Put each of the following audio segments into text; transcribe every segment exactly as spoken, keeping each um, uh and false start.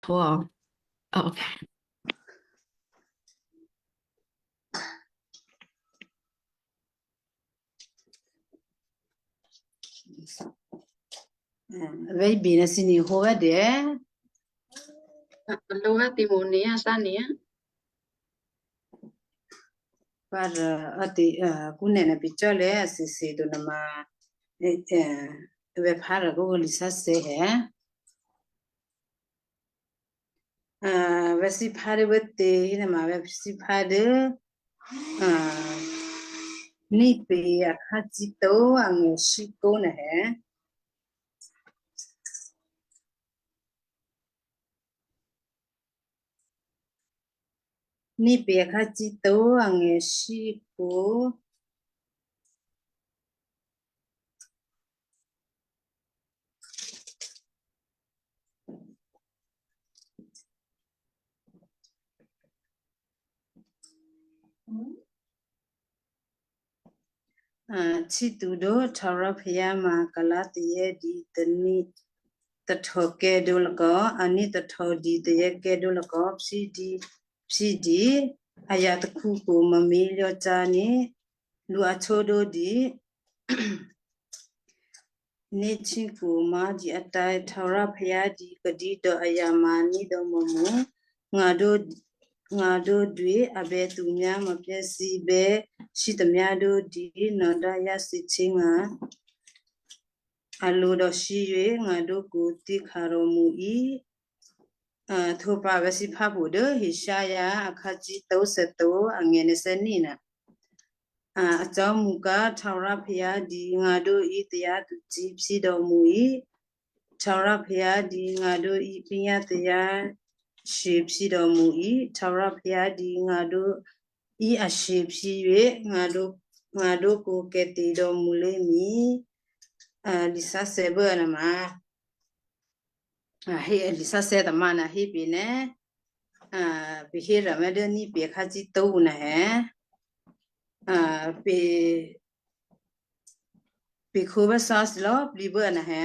Wow. Okay. Vè̤́ bè ná thǐ ní̤ hǒ vè̤́ dè. Lǒ vè̤́ timoniya sá ní̤. Pár rò a ti kúnè ná picò́ lé a thǐ thǐ to nama vè̤́ phá rò kó lisá thǐ hé. Vè̤́ thǐ phá dố vè̤́ tě hí nama vè̤́ thǐ phá dố ní̤ pè akhǎ cító̤ angè̤ shíkó nè̤ hé. Ní̤ pè akhǎ cító̤ angè̤ shíkó. Htyědu dố htò̌rò̤́phayǎ ma kalá̤ tayè́ dǐ taní tahtòkè́ dǒ lakò́, aní tahtò dǐ tayè́kè́ dǒ lakò́, phyédǐ, phyédǐ, a yǎ takhukǔ mò̤́mí lò̤́ cǎ ní lǔ a có dǒ dǐ. Ní htyěkǔ má̤ dǐ a tǎ̤ htò̌rò̤́phayǎ dǐ kadǐ dò a yǎ má̤ ní dò̌ mò̤́mú. Ngǎ dǒ, ngǎ dǒ dwě a bè̌ tuô̌myá mò̤́pyá̤sǐ bè̌ shǐtamyá dǒ dǐ nò̌ dǎ yá thǐ htyě ngǎ. A lǒ dò̌ shǐ yě ngǎ dǒ kǔ tíkhǎ rò̤̌mǔ í. Htwǒ pǎ vè̤́ thǐ phá pwǒ̤ dố Ishaia akhǎ cító̤ thè́tǒ angè̤ nè̤ thè́ ní na. A cò́mǔ ká htò̌rò̤́phayǎ dǐ ngǎ dǒ í tayǎ tuô̌ cí̤ phyédò̌ mǔ í. Htò̌rò̤́phayǎ dǐ ngǎ dǒ í pínyá tayǎ shǐ phyédò̌ mǔ í. Htò̌rò̤́phayǎ dǐ ngǎ dǒ í a shǐ phyé yě ngǎ dǒ, ngǎ dǒ kǔ kè̤tě dò̌ mǔ lé̤mǐ. Lisá thè́ bố a nama. A hé, lisá thè́ tamá na hé pè nè́. A, pè hé rà mè̤́ dố ní̤ pè akhǎ cító̤ na hé. A, pè, pè khǒ vè̤́ thǐ lò̌ plǐ bố a na hé.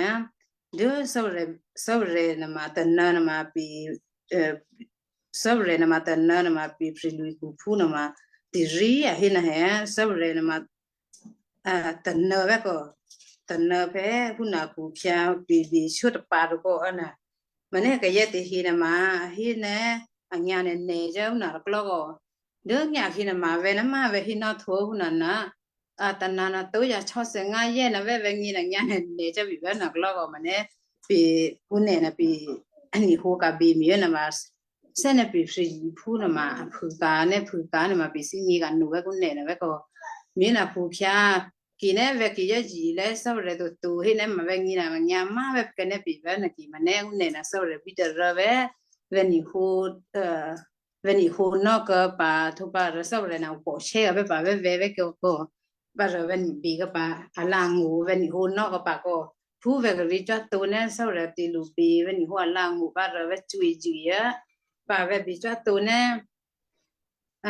Dố Sò́rè̤, Sò́rè̤ nama tônǎ nama pè, Sò́rè̤ nama tônǎ nama pè phrèlwǐ̤kǔphú nama tirí a hé na hé. Sò́rè̤ nama a, tônǎ vè̤́ kò, tônǎ phè́ húna kǔkhyǎ pè bè shó tapa̤ rokò a na. Mè̤́ nè̤ kayè́ tahe nama a hé nè́, a nyǎ nè̤ nè̤ jẹ́ húna klò́kò. Dố nyǎ khi nama vè̤́ nama vè̤́ hé nò́ htwǒ húna na. A tônǎ na tó̤ yǎ htyěshe ngá yè́ na vè̤́ vè̤́ ngí na nyǎ nè̤ nè̤ jẹ́ bè vè̤́ na klò́kò mè̤́ nè̤ pè, húnè̤ na pè, a ní̤ hǒ ka̤bè mì yě nama. Sè́ nè̤ pè phrèlwǐ̤kǔphú nama a phû ka̤ nè̤ phû ka̤ nama pè thímí ka̤ nǔ vè̤́ kúnè̤ na vè̤́ kò. Mì na phû khyǎ, kì nè́ vè̤́ kì yá jǐ lè́ Sò́rè̤ toto hé nè́ ma vè̤́ ngí na ma nyǎ má vè̤́ pè nè́ pè vè̤́ na kì ma nè́ húnè̤ na Sò́rè̤ bítôrû vè̤́, vè̤́ ní̤ hǒ, vè̤́ ní̤ hǒ nò́ kò pǎ htwǒ pǎ rò Sò́rè̤ na pòshè́ vè̤́ pǎ vè̤́ vè̤́ vè̤́ kò kò. Pǎ rò vè̤́ ní̤ bè kò pǎ a lǎ ngó̤ vè̤́ ní̤ hǒ nò́ kò pǎ kò. Phú vè̤́ kì rí cò́ to nè́ Sò́rè̤ tè̤lǔ bè vè̤́ ní̤ hǒ a lǎ ngó̤ pǎ rò vè̤́ cwíjû yě. Pǎ vè̤́ bè cò́ to nè́.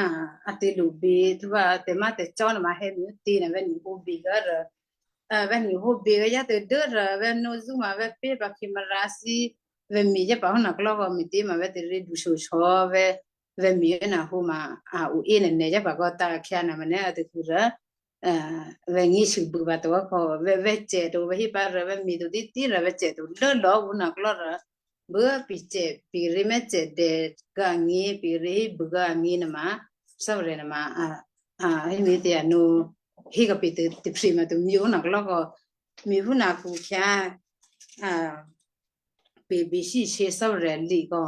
A, a tè̤lǔ bè, htwǒ pǎ tè̤má tè̤cò́ nama hé mì tě na vè̤́ ní̤ hǒ bè kò rò. A, vè̤́ ní̤ hǒ bè kò yá tè̤ dố rò vè̤́ nò̌ zú ma vè̤́ pé pǎ khi ma rǎ thí. Vè̤́ mì yá pǎ hó na klò́kò mì tě ma vè̤́ tè̤ rí du shosho vè̤́. Vè̤́ mì na hǒ ma, a, ǔ é nè̤ nè̤ yá pǎ kò ta khyǎ na ma nè́ a tè̤ khu rò. A, vè̤́ ngí shû bû pǎ to kò vè̤́, vè̤́ cè̤ to vè̤́ hí pǎ rò vè̤́ mǐ to títí rò vè̤́ cè̤ to lố lò̤́ ǔ na klò́ rò. Bố pè cè̤, pè rí mè̤́ cè̤ dè kò a ngí, pè rí hí bû kò a ngí nama, Sò́rè̤ nama, a, a, hí mì tě a nǔ, hí kò pè tè̤, tè̤phrè ma to mì ǔ na klò́kò, mì hú na kǔkhyǎ, a, pè bè shíshyé Sò́rè̤ lǐ kò.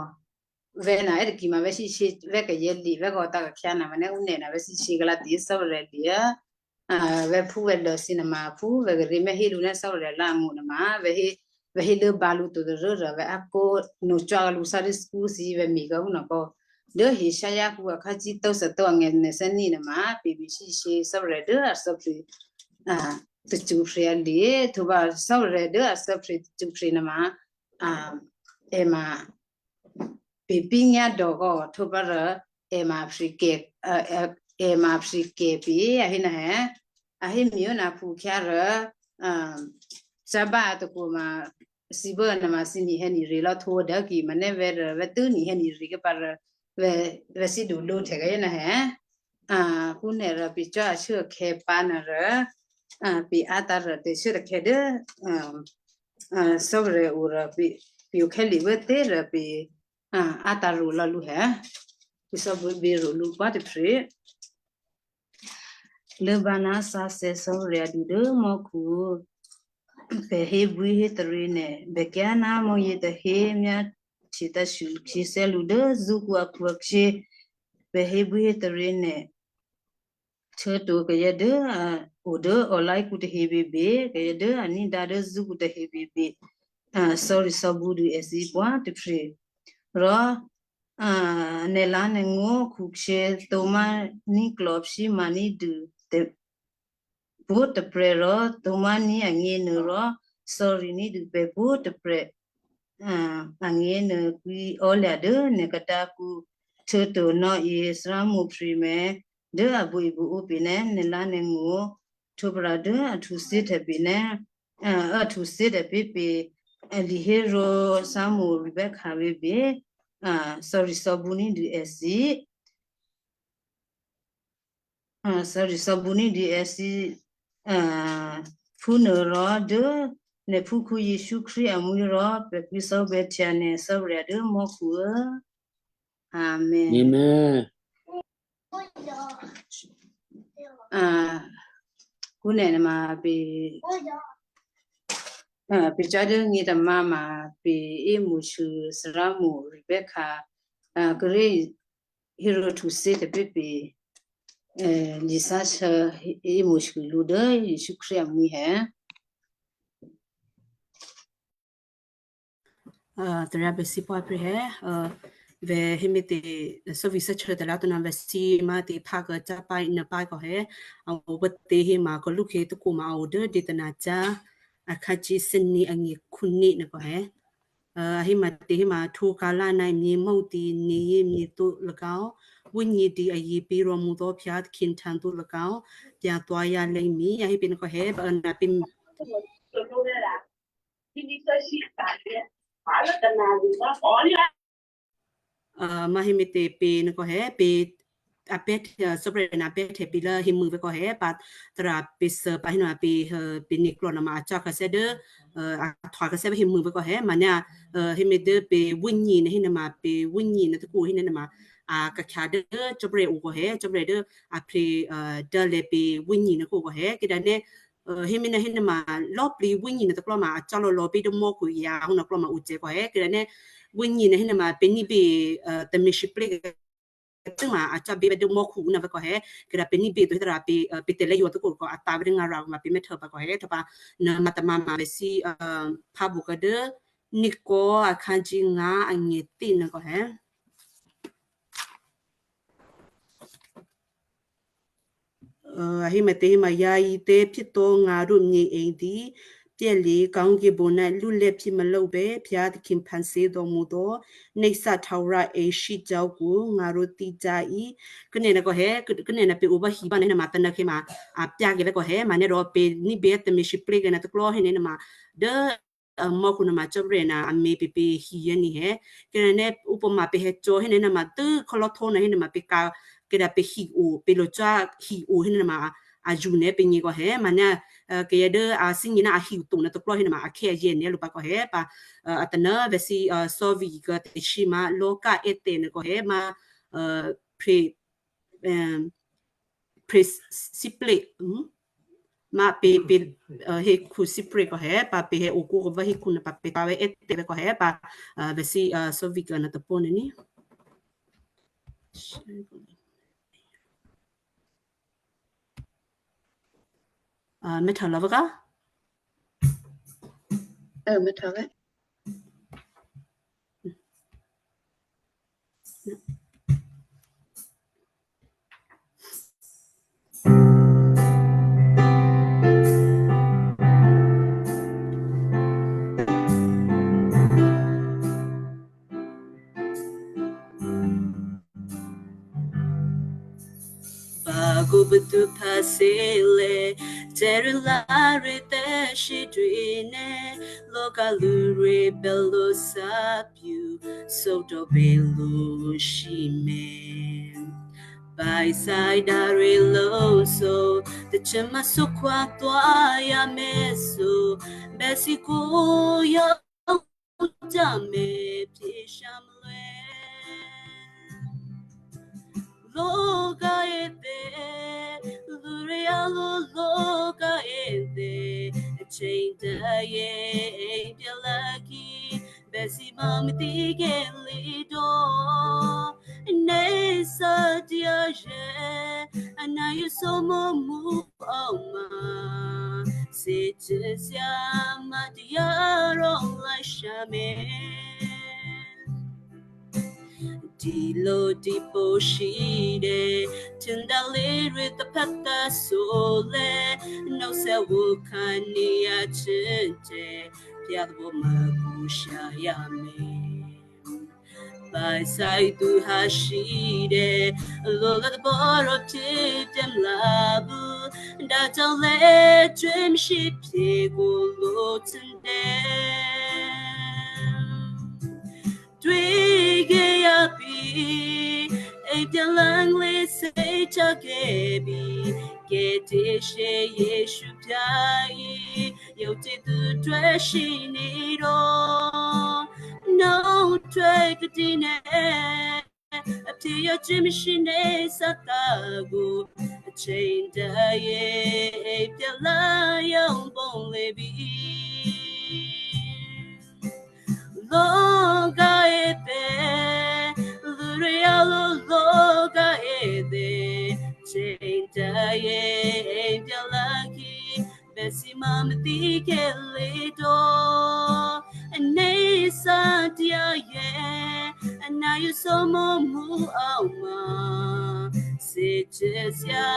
Vè̤́ na è́ tôkì ma vè̤́ shíshyé, vè̤́ kayè́ lǐ, vè̤́ kò ta khyǎ na ma nè́ húnè̤ na vè̤́ shíshyé kò lǎ tě Sò́rè̤ lǐ á. A, vè̤́ phú vè̤́ lò̤́ thǐ nama phú vè̤́ kì rí mè̤́ hé lǔ nè́ Sò́rè̤ lǎ ngó̤ nama, vè̤́ hé, vè�̤́ hé lố ba lǔ to tôrû rò vè̤́ a kó nò̌ cò́ lǔ Sunday school thǐ vè̤́ mì kò hú na kò. Dố Ishaia kǔ akhǎ cító̤ thè́tǒ angè̤ nè̤ thè́ ní nama, pè bè shíshyé Sò́rè̤ dố a thè́pre, a, tacṳ́prè̤ a lǐ, htwǒ pǎ Sò́rè̤ dố a thè́pre tacṳ́prè̤ nama, a, è ma pè pínyá dò̌ kò htwǒ pǎ rò, è ma phrèkè, a, è, è ma phrèkè pè a hé na hé, a hé mì ǔ na phû khyǎ rò, a, Shabbat tôkǔ ma, thǐ bố nama thǐ nihè̌ nire lò̌ htwǒ dố ki manè́ vè̤ rô vè̤ tû́ nihè̌ nire khyě pǎ rô vè̤, vè̤ thǐ dulǒ htè̌ kayé nè̌ hé. A, phúnuô rò pè̤ cò́ ashuốakhè̌ pǎ nuô rô, a, pè̤ aǎ tǎ̤rô tè̤shuốtè̤khè̌ dố, a, a, Cò́marya o rô pè̤, pè̤ okhè̌ li vè̤ tè̤ rô pè̤, a, aǎ tǎ̤rô lò̌ lǔ hé. Pè̤ thò́bǔ běrô lǔ pǎ tôprè̤. Lốbǎ ná sǎsè̌ Cò́marya du dố mò́khu. Pè̤ hébwíhétaryě nè̤, bèkyǎ ná mò̤́yě tahe myáhtye tǎ̤shuô khyěthyá lǔ dố zṳ́kǔ akhu-akhyě. Pè̤ hébwíhétaryě nè̤, htuô̌to kayǎ dố a o dố online kǔ tahe běbě, kayǎ dố a ní̤dǎ dố zṳ́kǔ tahe běbě, a, sorry, thò́bǔ dû èthǐ pǎ tôprè̤. Rò, a, nè̤lǎ̤nè̤ngó̤ khukhyě tǒmání̤ klò̤phímǎ ní̤dû tè̤-, pwǒ̤꤮ tôprè̤ rò tǒmání̤ agněnuô rò sorry ní̤dû pè̤ pwǒ̤꤮ tôprè̤, a, agněnuô kwǐ ò́lya̤ dố nè̤ kadǎkǔ, htuô̌to nò̌e Thrámò Primè dố a buôebuôǒ pè̤ nè̤, nè̤lǎ̤nè̤ngó̤ htwǒprǎ dố a htuthǐhtya pè̤ nè̤, a, a htuthǐhtya pé̤ pè̤, a, Lihéro Thrámò Rebecca běbě, a, sorry, thò́bǔ ní̤dû èthǐ. A, sorry, thò́bǔ ní̤dû èthǐ, a, phúnuô rò dố nè̤ phúkhǔ Jesǔ Krístu amwi̤ rò pè̤ kwǐcò́bè̌htya nè̤ Cò́marya dố mò́khu. Amen. Amen. A, kǔnè̤ nuôma pè̤, a, pè̤ cò́ dố nyětômǎ ma pè̤ ímo̤sû Thrámò Rebecca, a, kíré̤ hé rò htuthǐhtya pé̤ pè̤, a, lisǎsè̌ ímo̤sû lǔ dố Jesǔ Krístu amwi̤ hé. A, tarya pè̤ sípò aprè̤ hé, a, vè̤ héme̤tě, a, thò́vǐ̤ thè́htwǒ tôlá tôna vè̤ sí má tě phá kô cá pá nè̤ pá kô hé, a, o pǎ tě héma kô lúkhě tôkǔ ma a o dố dě tôna cá, a khǎ cí thíní agně khǔní nè̤ kô hé. A, a héma tě héma htwǒ kǎlá ná imyě mò́ tě ní imyě tó lagao, wínyě dǐ a yě pí ròmǔ tó phyá tôkhyě htǎ tó lagao, pyǎ tuǎ yǎ lě mí, a hé pě nè̤ kô hé, ba, a, na pě A, má héme̤tě pě nè̤ kô hé, pě a pè́, a, Cò́marya na pè́htè̌ pě lố hémû vè̤ kô hé, pǎ tarà pě thè́ pǎ hénuô pě, a, pě nè̤klò̤ nuôma a cá khathè́ dố, a, a htwa khathè́ vè̤ hémû vè̤ kô hé, ma nè̤, a, héme̤ dố pě wínyě nè̤ hénuôma pě wínyě nè̤ tôkǔ hénuôma, a kakhya dố Cò́marya o kô hé, Cò́marya dố a pě, a, dố lě pě wínyě nè̤ kô kô hé, kidǎ nè̤, a, héme̤ nè̤ hénuôma lò̌ plǐ wínyě nè̤ tôklò̤ ma a cá lò̌ lò̌ pě dố mò́khu yǎ hǒ nè̤klò̤ ma o cè̤ kô hé, kidǎ nè̤ wínyě nè̤ hénuôma pě ní̤bě, a, tè̤me̤lwóhteka̤ ma a cá bě dố mò́khu nè̤ vè̤ kô hé, kidǎ pě ní̤bě to hé tarà pě, a, pě tè̤lè̌yǒ tôkǔ kô a tǎ vè̤ dố ngǎ rà ma pě mè̤htè̌ pǎ kô hé, htè̌ pǎ, nuôma tômǎ ma vè̤ sí, a, phá bǔ kô dố nè̤ kô a khǎ jí ngǎ agně tě nè̤ kô hé. A, a héme̤tě héma yǎ ǐtě phíto ngǎ rǔ mye èdǐ, pyè̌lye̤ kǎhókè bǒ ná lǔlè̌ phí malǒ bě, phyá tôkhyě phǎ thǐ dò̌mǔ dò̌, nè̤ thǎ htǎ rǎ èshí jǎ kǔ, ngǎ rǔ tǐ jǎ í, kidǎ nè̤ kô hé, kidǎ nè̤ pě o bá hi bá nè̤ hénuôma tônà khyě ma, a pyá kè vè̤ kô hé, ma nè̤ rò pě ní̤bě tè̤me̤lwóhteka̤ nè̤ tôklò̤ hé nè̤ hénuôma, dố a mò́khu nuôma Cò́marya na a mè̤ pě pě hi yě nè̤ hé. Kidǎ nè̤, a pě ma pě hé cò́ hé nè̤ hénuôma dố khò́lò́htǒ nè̤ hénuôma pě ka, kidǎ pě hi o, pě lǒ cá hi o hé nè̤ hénuôma a, a ju nè̤ pě nyě kô hé, ma nè̤, a, kayǎ dố a thínyě ná a hi o to nè̤ tôklò̤ hé nè̤ hénuôma a khè̌ a yě nè̤ lǔ pǎ kô hé pǎ, a, a tônà vè̤ sí, a, Cò́marya kô tè̤shí ma lǒ ka ètè nè̤ kô hé ma, a, pě, a, pě síplè, hm? Ma pě, pě, a, hekhu síplè kô hé, pǎ pě hé o kǔ kô vè̤ hekhu nè̤ pǎ pě pǎ vè̤ ètè vè̤ kô hé, pǎ, a, vè̤ sí, a, Cò́marya kô nè̤ tôpô nè̤ ní. A, mè̤htè̌ lò̌ vè̤ kô? A, mè̤htè̌ vè̤. Ba kǔ patu phá thǐ lě, Tè̤rû̌lárû̌ tè̤shyědwǐ nè̤, lǒka̤lṳ̂̌ rû̌ bèlú thǎpyu, sǒdò̌ bèlú shǐmè. Baisai dare loso, tachema sukwa tua ya meso, bèsiko ya uta me pye shamle. Loka ete, luria lo loka ete, chain da ye, e pyalaki, bèsima mtike lido. Nè̤ sadia ye, anayu somo mu oma, sitisia madiaro lashame. Dilo dipo shide, tundaliri tapata sole, no se wukania chinte, piatbo mabushayame. Paisai tu hashide, lola boro titem labu, da tole trim shipye golo tende. Twige yapi, e pyalangle se chakebi, kete she Yesu pyai, yau te tu twe shini ro, no twe katine. Aptiya chimishine satago, achain da ye, e pyala yau bon lebi. Loga ete, luria lo loga ete, chain da ye, e pyalaki, bèsima mtike lido. Ane sadia ye, anayu somo mu auma, sitisia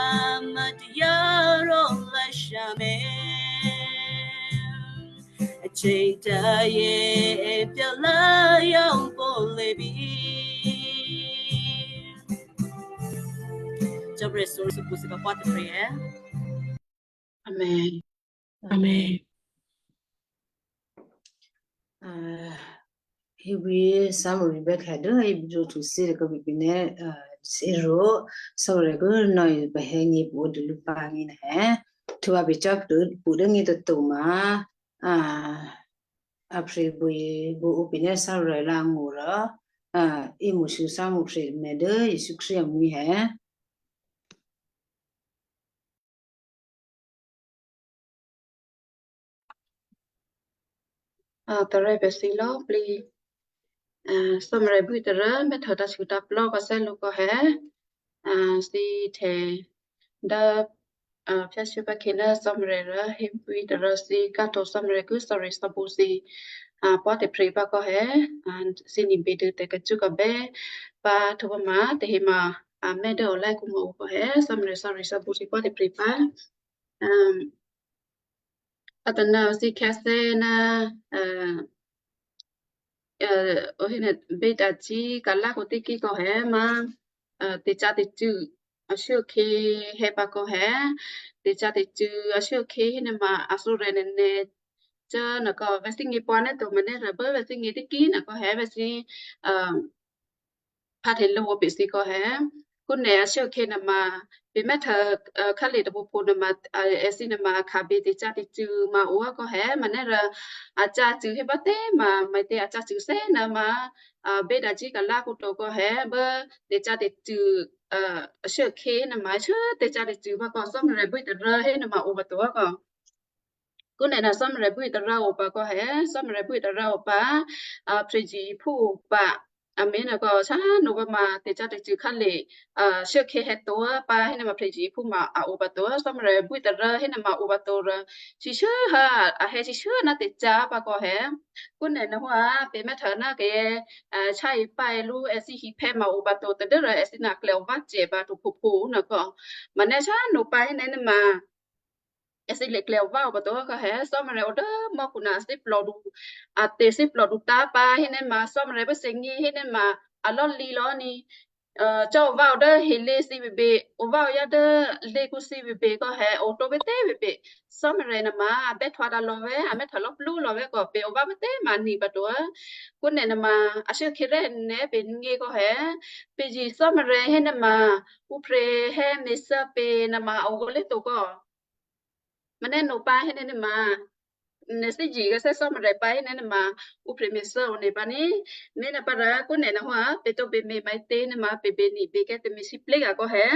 madiaro lashame. Chain da ye, e pyala yau bon lebi. Cò́marya thè́zṳ̂́ sukhu sipá tôprè̤. Amen. Amen. Amen. Ah, Hebrew summary bè́khè dố Hebrew two six kawípinè́, ah, zero summary kû́ nò̌ pahè̌ nyě̤ pwǒ̤ dû lǔ pǎ nyě̤ nè̤. Htwǒ pacò́ putô dố nyě̤ tôto ma, ah, a phrèbwǐ buô̌ ǔpinè́ summary la ngó̤ rò, ah, ímṳsû̌ summary mè̤ dố Jesǔ Krístu amwi̤ hè̌. A, tarè́ pè̤ thǐ lò̌꤮ plǐ. A, summary bwí tôrô mèthè tǎ̤sû tǎ̤plò́ kò thè́lǒ kò hè̌. A, thǐ htè dố, a, phyáshû́ pǎ khyě ná summary rò Hebrew tôrô thǐ káhtǒ summary kû́ sorry thòbǔ thǐ, a, pò̤́ tôprè̤ pǎ kò hè̌. A, thǐ ní̤bè dû tè̤kacṳ́kabè́ pǎ htwǒ pǎ ma tahe ma, a, mè̤ dố online kǔ ma o kò hè̌ summary sorry thòbǔ thǐ pò̤́ tôprè̤ pǎ. Um, a tôna thǐ khyáthè́ ná, uh, uh, ohéne bětací kalákhu tíkí kò hè̌ ma, uh, tè̤cǎtè̤cṳ̂ ashuốkhyě hè̌ pǎ kò hè̌, tè̤cǎtè̤cṳ̂ ashuốkhyě hénuôma a thǔrè̤ nè̤nè̤ cố nòkò vè̤thíngě pwǎ nè́ to ma nè́ rè̤ bố vè̤thíngě tíkí nòkò hè̌ vè̤thí, uh, pháhtè̌ lǒ pè̤ thǐ kò hè̌. Kúnè ashuốkhyě nuôma, pè̤ mèthè, uh, khálye tôphophǒ nuôma, uh, èthǐ nuôma a khǎbě tè̤cǎtè̤cṳ̂ ma o kò hè̌, ma nè́ rò a cǎcṳ̂ hé bá tě ma, maitě a cǎcṳ̂ thè́ nuôma, uh, bětací kalákhu to kò hè̌, bố tè̤cǎtè̤cṳ̂, uh, ashuốkhyě nuôma shuốtè̤cǎtè̤cṳ̂ pǎ kò summary bwí tôrô hénuôma o pǎ to kò. Kúnè ná summary bwí tôrô o pǎ kò hè̌, summary bwí tôrô o pǎ, a, phrezyěphú o pǎ. A me̤ nòkò sá nopǎ ma tè̤cǎtè̤cṳ̂ khálye, a, shuốkhyě hè̌ to pǎ hénuôma phrezyěphú ma a o pǎ to, summary bwí tôrô hénuôma o pǎ to rò, shishuốhá, a hè̌ shishuốhá ná tè̤cǎ pǎ kò hè̌. Kúnè nuôhò́, a, pè̤ mèthè ná kayè, a, shyé pǎ è lǔ èthǐ hiphè̌ ma o pǎ to, tadû́rò èthǐ na̤ klè̌ o vǎ cè pǎ tôphophǒ nòkò. Ma nè́ sá nopǎ hénuôma, èthǐ leklè̌ o vǎ o pǎ to kò hè̌, summary o dố mò́khu ná a thíplòdu, a tè̤thíplòdu tǎ̤ pǎ hénuôma, summary bố thǐgně hénuôma, a lò̌ lǐ lò̌ ní, Cò́ ová o dố helě thǐ bèbè, ová oyá dố lé̤kǔ thǐ bèbè kò̌ hè, otǒ bètě bèbè. Cò́marya nuôma a bè́htwǎ tǎ lò̌ vè̤́, a mè́htwǎ lò̌ plú lò̌ vè̤́ kò̌, pè̤ ová bètě ma a ni̤ pǎ to. Kǔnè nuôma a shuốkhǐrè́ nè̤ pè̤ ngě kò̌ hè. Pè̤ Jesǔ Cò́marya hé nuôma ǔphrè hé me̤thû́ pè̤ nuôma a o lé̤to kò̌. Manè́ nopǎ hénuôma, nè̤ thè́zṳ̂́ khyěshyé Cò́marya pǎ hénuôma, ǔphrè me̤thû́ one pǎ ní. Me̤ nuôma pǎ rò kǔnè nuôma, pè̤ tǒ pè̤ me̤ maǐtě nuôma, pè̤ bení̤bèkè́ tè̤me̤lwóhteka̤ kò̌ hè.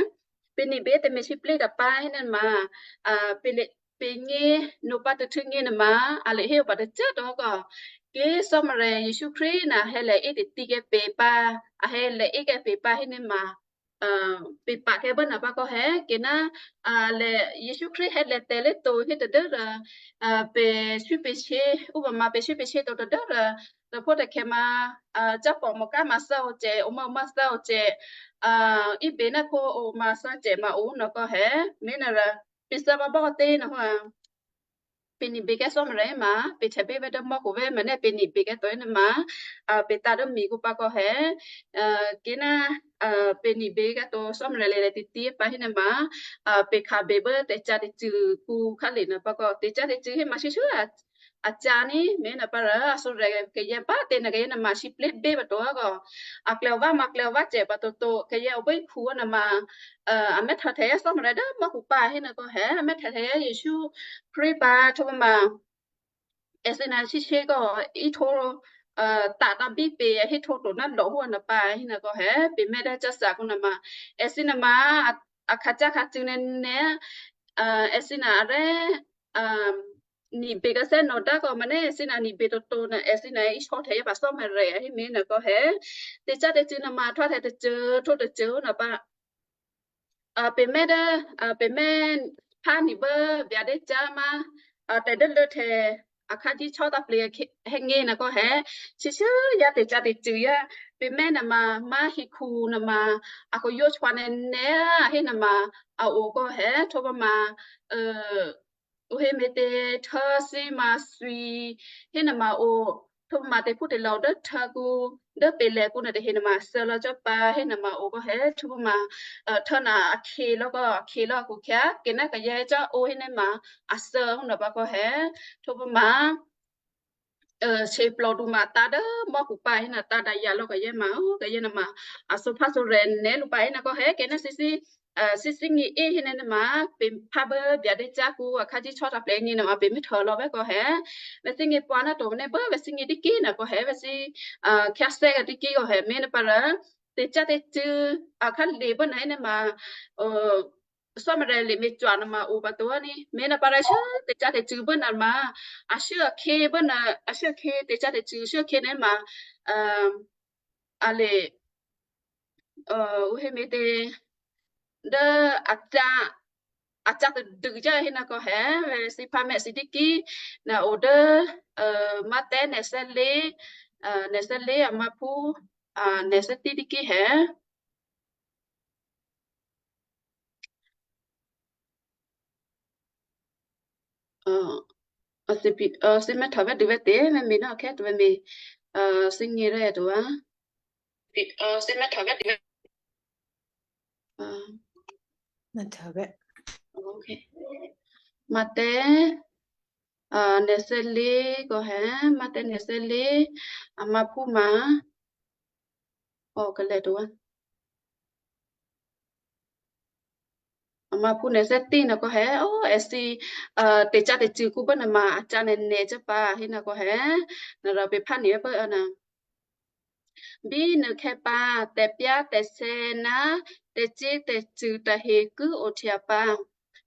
Bení̤bè tè̤me̤lwóhteka̤ pǎ hénuôma, a, pè̤ lě, pè̤ ngě nopǎ tôhtû̌ ngě nuôma, a lě hé o pǎ tôcô꤮ to kò̌. Kí Cò́marya Jesǔ Krístu nuô hé lè̌ é tè̤tǐkè́ pè̤ pǎ, a hé lè̌ ékè́ pè̤ pǎ hénuôma, a, pè̤ pa̤kè́ bố nuô pǎ kò̌ hè, kí ná, a, lè̌ Jesǔ Krístu hé lè̌ tè̤lé̤to hé tadû́rò, a, pè̤ shuốpè̤shyě, ǔ pǎ ma pè̤ shuốpè̤shyě to tadû́rò, tôphuố tôkhè̌ ma, a, cápò̤ mòká ma thǎ o cè, omá omá thǎ o cè, a, íbě ná khǒ omá thǎ cè ma o nuô kò̌ hè, me̤ nuôma, pè̤ thǎ bǎbò́ tě nuô hò. Pè̤ ní̤bèkè́ Cò́marya ma, pè̤ htè̌bè́ vè̤́ dố mò́khu vè̤́, manè́ pè̤ ní̤bèkè́ to hénuôma, a, pè̤ tǎ dố mikǔ pǎ kò̌ hè, a, kí ná, a, pè̤ ní̤bèkè́ to Cò́marya lè̌ tè̤tǐ pǎ hénuôma, a, pè̤ khyábè bố tè̤cyá̤ tè̤cṳ̂ kǔ khǎlé̤ nuô pǎ kò̌. Tè̤cyá̤ tè̤cṳ̂ hé ma shuốshuố, a, a cyá̤ ní, me̤ nuôma pǎ rò, a thǔrè̤ kayǎ bá tě nuô kayǎ nuôma sǐplé̤ bě pǎ to kò̌. A klè̌ ová ma klè̌ ová cè pǎ toto, kayǎ o bố hekhu nuôma, a, a mè́htwǒhtya Cò́marya dố mò́khu pǎ hénuô kò̌ hè, a mè́htwǒhtya Jesǔ Krístu pǎ htwǒ ma. Èthǐ nuô shyěshyě kò̌ íhtǒ, a, ta̤ tǎ bí pè̤ a héhtǒ to ná lò̤́hú nuô pǎ hénuô kò̌ hè, pè̤ mè̤ dố cáthakǔ nuôma. Èthǐ nuôma, a, a khacyá̤ khǎcû̌ nè́, a, èthǐ nuô arè̤, a, ní̤bè khyěshyé nò̌ dá kò̌ manè́ èthǐ nuô ní̤bè toto nuô èthǐ nuô íhtǒhtya pǎ Cò́marya hé me̤ nuô kò̌ hè. Tè̤cyá̤ tè̤cṳ̂ nuôma htwǒhtya tôcô, htǒ tôcô nuô pǎ. A, pè̤ mè̤ dố, a, pè̤ mè̤ phá ní̤ bố byadè́ cyá̤ ma, a, tè̤dốluô̌htè̌ akhǎ jí chò́ tǎplǐ akhè̌, hé ngě nuô kò̌ hè. Shyěshyě yá tè̤cyá̤ tè̤cṳ̂ yá, pè̤ mè̤ nuôma, ma hekhu nuôma, a kò yǒ chwa nè́nè́, a hé nuôma, a o kò̌ hè, htwǒ ma, a, ǔ hé me̤tě htwǒ thǐ ma thwi, hé nuôma o, htwǒ ma tè̤phútè̤lò̤ dố htyěkǔ, dố pè̤lè̤kǔ nuôtahe nuôma thǎ lò̌ cò́ pǎ, hé nuôma o kò̌ hè, htwǒ ma, a, htwǒ nuô akhè̌ lò̌ kò̌, akhè̌ lò̌ a khukhya̤, kí ná kayǎ cò́ o hé nuôma, a thǎ hú nuô pǎ kò̌ hè, htwǒ ma, a, shyěplòdu ma tǎ dố mò́khu pǎ hé nuô tǎ dǎ yǎ lò̌ kayǎ ma, o, kayǎ nuôma, a, thǔphá thǔrè̤ nè́ lǔ pǎ hé nuô kò̌ hè, kí ná thǐ thǐ, a, thǐ thǐ ngě é hé nuôma, pè̤ phá bố byadè́ cyá̤ kǔ akhǎ jí chò́ tǎplǐ ngě nuôma pè̤ mè̤ htwǒ lò̌ vè̤́ kò̌ hè. Vè̤́ thǐ ngě pǎ ná to nè́ bố vè̤́ thǐ ngě dǐkǐ nuô kò̌ hè, vè̤́ thǐ, a, khyáthè́ dǐkǐ kò̌ hè, me̤ nuô pǎ rò, tè̤cyá̤ tè̤cṳ̂, a, khǎlé̤ bố nuô hé nuôma, a, Cò́marya lěme̤cwò̤ nuôma o pǎ to ní, me̤ nuô pǎ rò shyě tè̤cyá̤ tè̤cṳ̂ bố nuôma, a shuốkhè̌ bố nuô, a shuốkhè̌ tè̤cyá̤ tè̤cṳ̂ shuốkhè̌ nuôma, a, a lě, a, ǔ hé me̤tě dố a cyá̤, a cyá̤ tadû cyá̤ hé nuô kò̌ hè, vè̤́ thǐ phá mè̤ thǐ dǐkǐ, nuô o dố, a, Mathè nè̤ thè́lé, a, nè̤ thè́lé a máphú, a, nè̤ thè́tí dǐkǐ hè. A, a thǐ pi, a thǐ mèthà vè̤́ dû vè̤́ tě, vè̤́ mè̤ ná akhè̌ tǒ vè̤́ mè̤, a thǐ ngě rè́ tǒ vǎ. Pi, a thǐ mèthà vè̤́ dû vè̤́. A. Mèthà vè̤́. Ok. Mathè, a, nè̤ thè́lé kò̌ hè, Mathè nè̤ thè́lé, a máphú ma. O, kalè̌ tǒ vǎ. A máphú nè̤ thè́tí nuô kò̌ hè, o, èthǐ, a, tè̤cyá̤ tè̤cṳ̂ kǔ bố nuôma a cyá̤ nènè̤ cò́ pǎ, hé nuô kò̌ hè, nuô rò pè̤ phá nè̤ bố, a, nuô. Bínuôkhè̌ pǎ, tè̤pyá̤ tè̤sè̌ ná tè̤cyě̤ tè̤cṳ̂ tahe ki ohtya pǎ.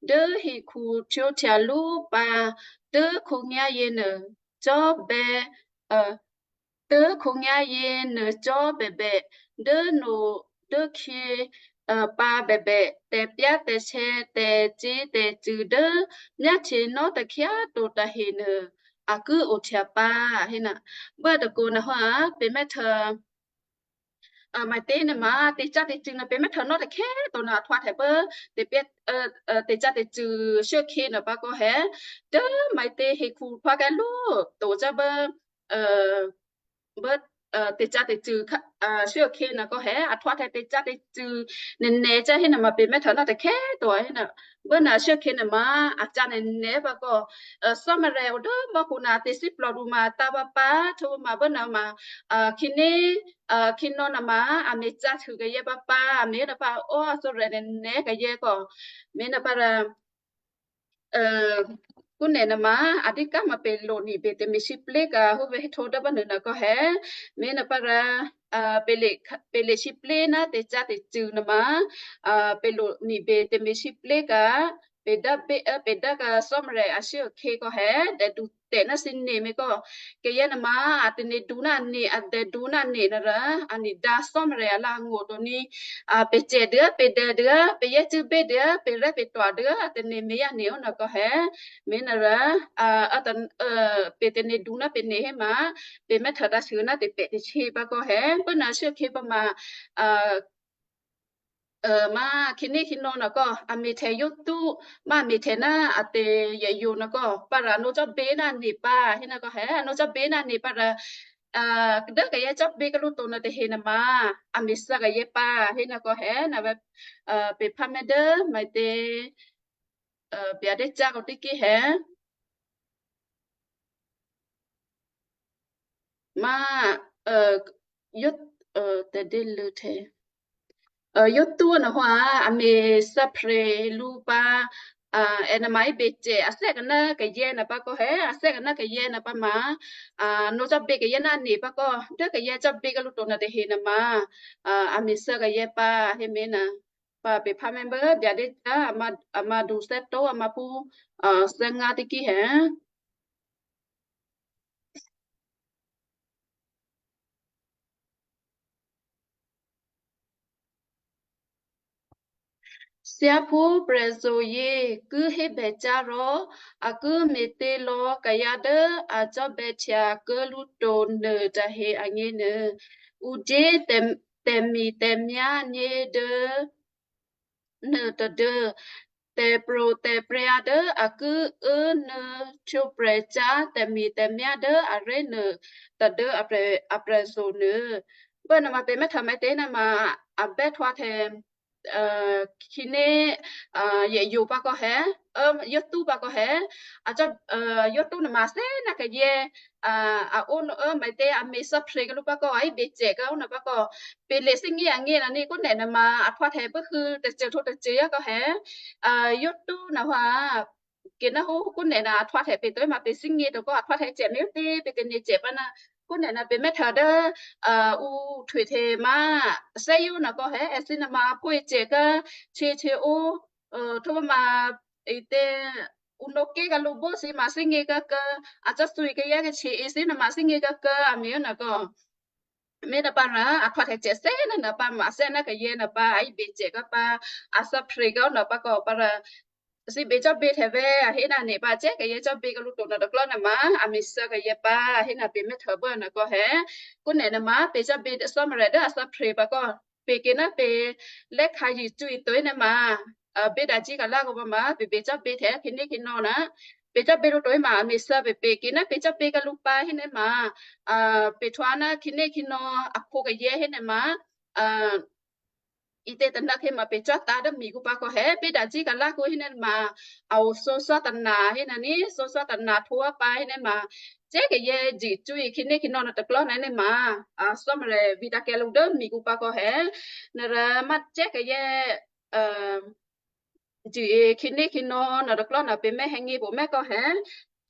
Dố hekhu htwǒhtya lú pǎ, tốkhǒnyá̤yě nuô cò́bè̌, a, tốkhǒnyá̤yě nuô cò́ bèbè, dố no dố khyě, a, pǎ bèbè, tè̤pyá̤ tè̤sè̌ tè̤cyě̤ tè̤cṳ̂ dố myáhtyenò́ takhyá꤮ to tahenuô, a ki ohtya pǎ, hé nuô. Bố tôkǔ nuô hò, a, pè̤ mèthà, a, mathè nuôma, tè̤cyá̤ tè̤cṳ̂ nuô pè̤ mèthà nò́ takhyá꤮ to nuô a htwǒhtya pố, tè̤pyá̤, a, a, tè̤cyá̤ tè̤cṳ̂ shuốkhè̌ nuô pǎ kò̌ hè, dố mathè hekhu htwǒkè́ lú to cò́ bố, a, bố, tè̤cyá̤tè̤cṳ̂ ashuốkhè̌ nòkò hé, a htwǒhtya tè̤cyá̤tè̤cṳ̂ nè̤nè̤ cò́ hénuôma pè mè́ htwǒ ná tôkhè̌ to hénuô. Bố nè̤ ashuốkhè̌ nuôma a cyá̤ nè̤nè̤ pǎ kò, Cò́marya o dố mò́khu nuô a tè̤thíplòdu ma a tǎ̤ pǎpǎ, htwǒ ma bố nuôma khǐné khǐnò̌ nuôma a me̤cyá̤ htuô kayǎ pǎpǎ, a me̤ nuôpǎ ó a thǒrè̤ nè̤nè̤ kayǎ kò, me̤ nuôpǎ rò, kúnè nuôma a dǐ ká ma pè lo nibè tè̤me̤sǐplé̤ ka̤ hú vè̤ héhtǒ dố bá nuô nòkò hé, me̤ nuôpǎ rò, pè le, pè le sǐplé̤ ná tè̤cyá̤tè̤cṳ̂ nuôma, pè lo nibè tè̤me̤sǐplé̤ ka̤, pè dá bé, pè dá ka̤ Cò́marya ashuốkhè̌ kò hé, dèdu tè̤ ná thǐ nè̤ me̤ kò, kayǎ nuôma a tane̤du ná nè̤, a dèdu ná nè̤ nuôrò, a nè̤ dǎ Cò́marya alǎ̤angó̤ to ní, a pè cè dố, pè dè dố, pè yácû́ bé dố, pè rè́ pè twa̤ dố, a tane̤ me̤ yá nè̤ ó nòkò hé, me̤ nuôrò, a, a ta, pè tane̤du ná pè nè̤ héma, pè mè́ htwǒ tǎ̤shuô ná tè̤pè̤ tè̤shyě pǎ kò hé, bố nuô ashuốkhè̌ pǎ ma, a, má khǐné khǐnò̌ nòkò, a me̤htè̤ yǒtú, má a me̤htè̤ ná a tè̤yèyǒ nòkò, pǎ rò a nǒ cò́ bé ná nè̤ pǎ, hé nòkò hé, a nǒ cò́ bé ná nè̤ pǎ rò, a, dố kayǎ cò́ bé kalú to nuôtahe nuôma, a me̤ thǎ kayǎ pǎ, hé nòkò hé, nè̤, a, pè phá mè́ dố, maitě, a, byadé cyá̤ kò tíkí hé. Má, a, yǒ, a, tè̤dě lûhte. A, yǒtú nuôhò́ a, a me̤ thǎ phrè lǔ pǎ, a, è nuôma a bè cè, a thè́ kaná kayǎ nuô pǎ kò hé, a thè́ kaná kayǎ nuô pǎ ma, a, nǒ cò́ bé kayǎ ná nè̤ pǎ kò, dố kayǎ cò́ bé kalú to nuôtahe nuôma, a, a me̤ thǎ kayǎ pǎ, hé me̤ nuô. Pǎ pè phá mè́ bố byadé cyá̤, a ma, a ma du thè́tǒ, a ma phú, a, thè́ngá tíkí hé. Thyáphú prè̤zo̤yě ki hébècyá̤ rò a ki me̤tě lò̌ kayǎ dố a cò́bè̌htya kuô̌ lǔ to nuôtahe agněnuô, ǔ dyé tè̤, tè̤mi̤tè̤myá̤ nyě dố nuôtôduô̌, tè̤pro̤tè̤prya̤ dố a ki uốnuô̌ htwǒprè̤cyá̤ tè̤mi̤tè̤myá̤ dố aré̤ nuôtôduô̌ aprè̤, aprè̤zo̤ nuô. Bố nuôma pè mè́ htwǒ mè́tě nuôma a bè́htwǒhtya, a, khǐné, a, yèyǒ pǎ kò hé, a, yǒtú pǎ kò hé, a cò́, a, yǒtú nuôma thè́ ná kayǎ, a, a ó nuô, a, maitě a me̤ thǎ phrè kalú pǎ kò, a hé bè cè kò ó nuô pǎ kò, pè le thíngí agně nuô ní kúnè nuôma a htwǒhtya bố hû tôcô htwǒ tôcô yá kò hé, a, yǒtú nuôhò́, kèná hú kúnè nuô a htwǒhtya pè to ma pè thíngí to kò a htwǒhtya cè mè́tě pè tane̤ cè pǎ ná kúnè nuô pè mè́ htwǒ dố, a, ǔ htwǒhtya ma thè́ yǒ nuô kò hé, èthǐ nuôma a phǒ cè kò, htyěhtyě ó, a, htwǒ ma, ètě, ǔ nǒ ké̤ kalú bố thǐ ma thíngí kǎkǎ, a cò́ thwi kayǎ kachye èthǐ nuôma thíngí kǎkǎ, a me̤ ó nuô kò. Me̤ nuô pǎ rò a htwǒhtya cè thè́ ná nuô pǎ ma thè́ ná kayǎ nuô pǎ, a hé bè cè kò pǎ, a thǎ phrè kò nuô pǎ kò pǎ rò, thǐ bè cò́ bě htè vè̤, a hé ná nè̤ pǎ cè kayǎ cò́ bě kalú to nuô tôklò̤́ nuôma, a me̤ thǎ kayǎ pǎ, a hé ná pè mè́ htwǒ bố nuô kò hé. Kúnè nuôma pè cò́ bě dố Cò́marya dố a thǎ phrè pǎ kò, pè kèná pè lè́ khǎ yě cwí to nuôma, a, bě dǎ jí ka̤ lá kò pǎ ma, pè bè cò́ bě htè khǐné khǐnò̌ nuô. Pè cò́ bě lǔ to ma a me̤ thǎ pè, pè kèná pè cò́ bě kalú pǎ hé nuôma, a, pè htwǒ ná khǐné khǐnò̌ a phǒ kayǎ hé nuôma, a, ǐtě tôná khe ma pè cò́ tǎ dố mikǔ pǎ kò hé, bě dǎ jí ka̤ lá kò hé nuôma, a o thǒ Sǎtana hé nuô ní, thǒ Sǎtana htwǒ pǎ hé nuôma, cè kayǎ jǐ cwí khǐné khǐnò̌ nuô tôklò̤́ nuô nuôma, a, Cò́marya vǐtǎ̤kyǎ lǔ dố mikǔ pǎ kò hé, nuô rò ma cè kayǎ, a, jǐ khǐné khǐnò̌ nuô tôklò̤́ nuô pè mè́ hè̌ ngě pǎ mè́ kò hé.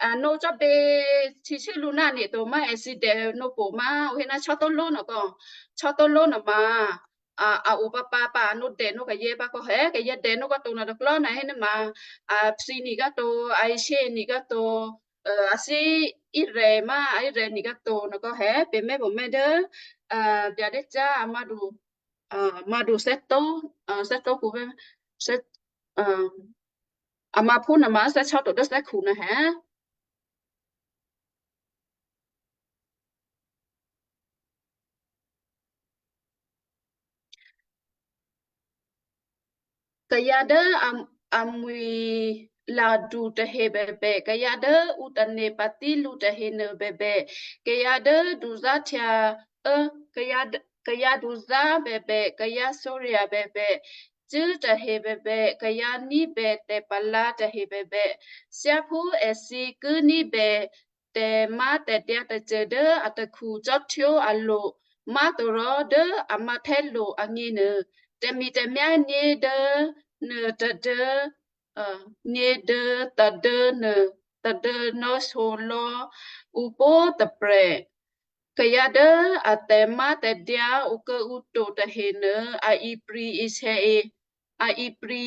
A, nǒ cò́ bě htyěshû́ lǔ ná nè̤ to ma èthǐ dè nǒ pǎ ma, ǔ hé ná chò́tó̤ló nuô kò. Chò́tó̤ló nuôma, a, a o pǎpǎ pǎ, a nǒ dè nǒ kayǎ pǎ kò hé, kayǎ dè nǒ kò to nuô tôklò̤́ nuô hé nuôma, a, thǐ nǐ kò to, a, èthǐ nǐ kò to, a, a thǐ Israel ma, a, Israel nǐ kò to nuô kò hé, pè mè́ pǎ mè́ dố, a, byadé cyá̤ a ma du, a, ma du thè́tǒ, a, thè́tǒ kǔ vè̤, thè́, a, a ma phú nuôma thè́ chò́ to dố thè́khu nuô hé. Kayǎ dố a, amwi̤ ladu tahe bèbè, kayǎ dố ǔ tane̤ patí lǔ tahe nuô bèbè, kayǎ dố duzáhtya ơ, kayǎ, kayǎ duzá̤ bèbè, kayǎ sǒrya̤ bèbè, cṳ̂́ tahe bèbè, kayǎ ní̤bè tè̤palǎ tahe bèbè, thyáphú èthǐ ki ní̤bè tè̤mátè̤dyǎ tôcô dố atakhu cò́htwó alo̤, má̤torò dố a mǎ̤htè́lo̤ agněnuô, tè̤mi̤tè̤myá̤ nyě̤dố nuô tadû, ā, nyě̤dû tadû nuô tadû nò̌shyo lò̌ ǔ pwǒ̤꤮ tôprè̤. Kayǎ dố a tè̤mátè̤dyǎ okuô̌ǔ to tahenuô, a ipri̤ ihtèe, a ipri̤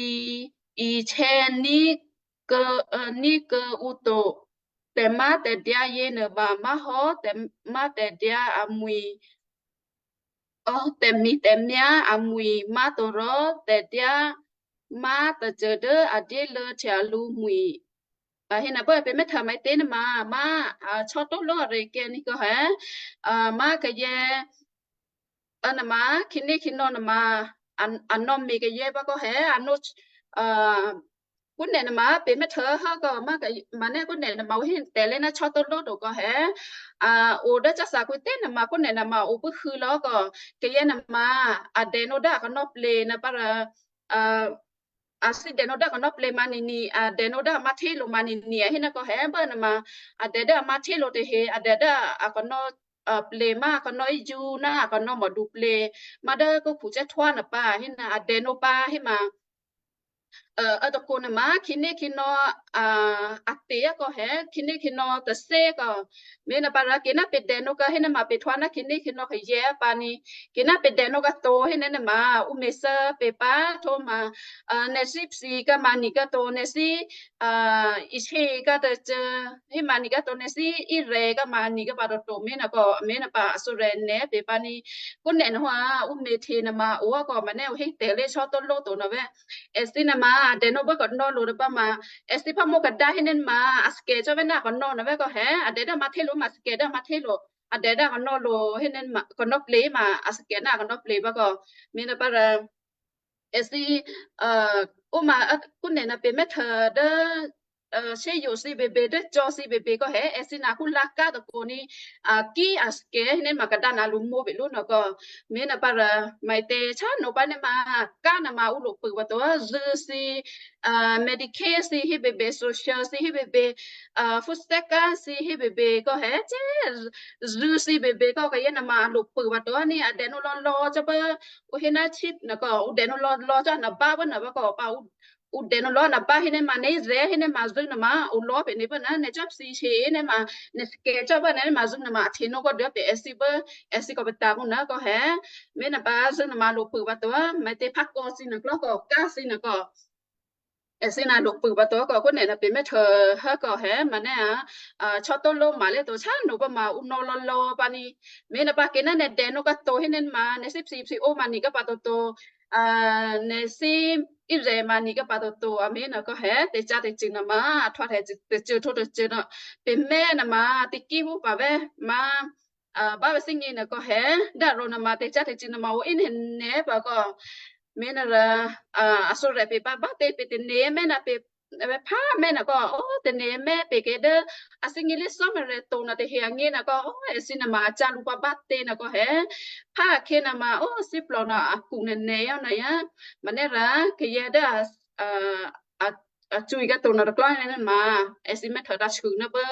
ihtèní̤ kuô̌, ā, ní̤ kuô̌ǔ to. Tè̤mátè̤dyǎ yěnuôma má̤hò́ tè̤mátè̤dyǎ amwi̤, ò, tè̤mi̤tè̤myá̤ amwi̤ má̤torò tè̤dyá má̤ tôcô dố a dyéluô̌htya lǔmwi̤. A hé nè̤ bố pè̤ mè́htuô maǐtě nè̤ma, má, a, chò́tó̤ló arè̤kyě ní kò hé, a, má kayě, a, nè̤ma, khǐnékhǐnò̌ nè̤ma, a, a nò̌me̤ kayě pǎ kò hé, a nò̌, a, kúnè nè̤ma pè̤ mè́htuô há kò má kayě, manè́ kúnè nè̤ma ǔ hé tè̤lé ná chò́tó̤ló to kò hé, a, o dố cása kwǐ tě nè̤ma kúnè nè̤ma o búkhû̌ lò̌ kò, kayě nè̤ma, a dènǒ dố a kanò̌ ple nè̤ pá rò, a, a thǐ dènǒ dố a kanò̌ ple ma nini, a dènǒ dố a mǎ̤htè́lo̤ ma nini, a hé ná kò hé bố nè̤ma, a dè dố a mǎ̤htè́lo̤ tahe, a dè dố a kanò̌, a, ple ma a kanò̌ íyǔ ná a kanò̌ mòdu ple, má dố kókhu cè́htwá nè̤ pá, a hé ná a dènǒ pá, hé ma, ā, a tôkò nè̤ma, khǐnékhǐnò̌, a, a tè̤ kò hé, khǐnékhǐnò̌ tôthé kò, Me̤ nè̤ pá rǎ kena pè̤ dènǒ kò hé nè̤ma pè̤ htwǒ ná khǐnékhǐnò̌ kayě pǎ ní. Kena pè̤ dènǒ kò to hé nè̤ma, ǔ me̤thû́ pè̤ pǎ htwǒ ma, a, nè̤ thí psi kama ní kò to, nè̤ thí, a, ishe kò to, hé ma ní kò to, nè̤ thí irè kama ní kò pǎ to to, me̤ nè̤ kò, me̤ nè̤ pá a thǔrè̤ nè̤ pè̤ pǎ ní. Kúnè nè̤ hwa, ǔ me̤htě nè̤ma, ǔ kò manè́ ǔ hé tè̤lé chò́tó̤ló to nè̤ vè̤. Èthǐ nè̤ma, a dènǒ bố kanò̌ lo nè̤ pá ma. Èthǐ phámǒ kadǎ hé nè̤ma, a thè́ cò́ vè̤ ná kanò̌ nè̤ vè̤ kò hé, a dè dố a mǎ̤htè́lo̤ ma thè́ dố a mǎ̤htè́lo̤, a dè dố a kanò̌ lo hé nè̤ma, kanò̌ ple ma a thè́ ná kanò̌ ple pá kò. Me̤ nè̤ pá rǎ. Èthǐ, a, ǔ ma, a, kúnè nè̤ pè̤ mè́htuô dố, a, shéyo̤ thǐ bèbè dố cò̌ thǐ bèbè kò hé, èthǐ nè̤ kú lǎ ká tôkò ní, a, kí a thè́ hé nè̤ma kadǎ nè̤ lǔ mǒ bè lú nè̤ kò. Me̤ nè̤ pá rǎ, maǐtě chá nǒ pá nè̤ma, ká nè̤ma ǔ lo pû pǎ to, zû̌ thǐ, a, Medicaid thǐ hé bèbè, social thǐ hé bèbè, a, food stamp thǐ hé bèbè kò hé, cè, zû̌ thǐ bèbè kò kayě nè̤ma lo pû pǎ to ní a dènǒ lò̌lò̌ cò́ pá, ǔ hé ná chip nè̤ kò, ǔ dènǒ lò̌lò̌ cò́ nè̤ bá pá nè̤ pá kò pá ǔ, ǔ dènǒ lò̌ nè̤ bá hé nè̤ma nè̤ zè̤ hé nè̤ma zû̌ nè̤ma, ǔ lò̌ pè nè̤ pá nè̤, nè̤ cò́ psi she nè̤ma, nè̤ thè́ cò́ pá nè̤ma zû̌ nè̤ma a htě nǒ kò dố pè èthǐ pá, èthǐ kò pè ta kǔ nè̤ kò hé, me̤ nè̤ pá zû̌ nè̤ma lo pû pǎ to, maǐtě phá kò thǐ nè̤ klò́ kò, ká thǐ nè̤ kò. Èthǐ nè̤ lo pû pǎ to kò kúnè nè̤ pè̤ mè́htuô hé kò hé, manè́ a, a, chò́tó̤ló ma lé to chá nǒ pá ma ǔ nò̌ lò̌lò̌ pá ní. Me̤ nè̤ pá kena nè̤ dènǒ kò to hé nè̤ma, nè̤ thí psi psi ǒ ma ní kò pǎ to to. A, nè̤ thí irè ma ní kò pǎ to to. A me̤ nè̤ kò hé, tè̤cyá̤ tè̤cṳ̂ nè̤ma, a htwǒ tè̤cyá̤ tè̤cṳ̂ htwǒ tè̤cṳ̂ nè̤. Pè̤ mè̤ nè̤ma, tè̤kímú pǎ vè̤ ma, a, bá vè̤ thíngí nè̤ kò hé, dá rò nè̤ma tè̤cyá̤ tè̤cṳ̂ nè̤ma ǔ í nè̤ nè̤ pá kò. Me̤ nè̤ rǎ, a, a thǔrè̤ pè pá bá tě pè tè̤nè̤ mè̤ nè̤ pè, pè phá mè̤ nè̤ kò, ǒ tè̤nè̤ mè̤ pè kè dố, a thíngí lé sò́morè to nè̤ tahe angé nè̤ kò, ǒ èthǐ nè̤ma a cyá̤ lǔ pá bá tě nè̤ kò hé. Phá akhé nè̤ma, ǒ thíplò nè̤ a kǔ nè̤ nè̤ yǒ nè̤ yá. Manè́ rǎ, kayǎ dố a, a, a, a cwǐ kò to nè̤ tôklò́ nè̤ma, èthǐ mè́htuô tǎ chû nè̤ pá,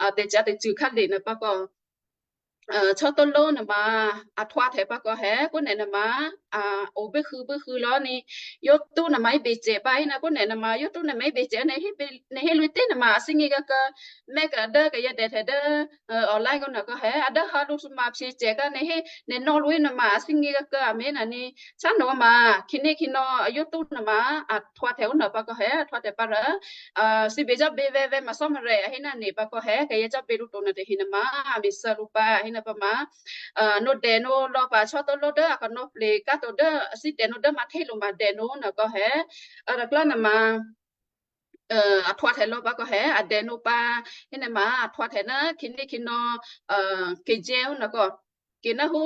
a, tè̤cyá̤ tè̤cṳ̂ khǎlè nè̤ pá kò. A, chò́tó̤ló nè̤ma, a htwǒ tè̤ pá kò hé, kúnè nè̤ma, a, o búkhû̌ búkhû̌ lò̌ ní, yǒ tú nè̤ma í bècè pá hé ná kúnè nè̤ma, yǒ tú nè̤ma í bècè nè̤ hé bè, nè̤ hé lǔ tě nè̤ma, a thíngí kǎkǎ, mè̤ kǎ dố kayǎ dè tè̤ dố, a, online kò nè̤ kò hé, a dố hǎ lǔ thǔma phyěcè kǎ nè̤ hé, nè̤ nò̌ lǔ í nè̤ma, a thíngí kǎkǎ, a me̤ nè̤ ní, chá nǒ ma, khǐnékhǐnò̌, a yǒ tú nè̤ma, a htwǒ tè̤ ó nè̤ pá kò hé, a htwǒ tè̤ pá rǎ, a, thǐ bè cò́ bě vè̤ vè̤ ma sò́morè, a hé ná nè̤ pá kò hé, kayǎ cò́ bě lǔ to nè̤ tahe nè̤ma, a me̤ thû́ lǔ pá, a hé ná pá ma, a, nǒ dènǒ lò̌ pá chò́tó̤ló dố a kanò̌ ple, kǎ to dố, a thí dènǒ dố mǎ̤htè́lo̤ ma dènǒ nè̤ kò hé, a, tôklò́ nè̤ma, a, a htwǒ tè̤ lò̌ pá kò hé, a dènǒ pá, hé nè̤ma, a htwǒ tè̤ ná khǐnékhǐnò̌, a, kèjè̌ ó nè̤ kò. Kè ná hú,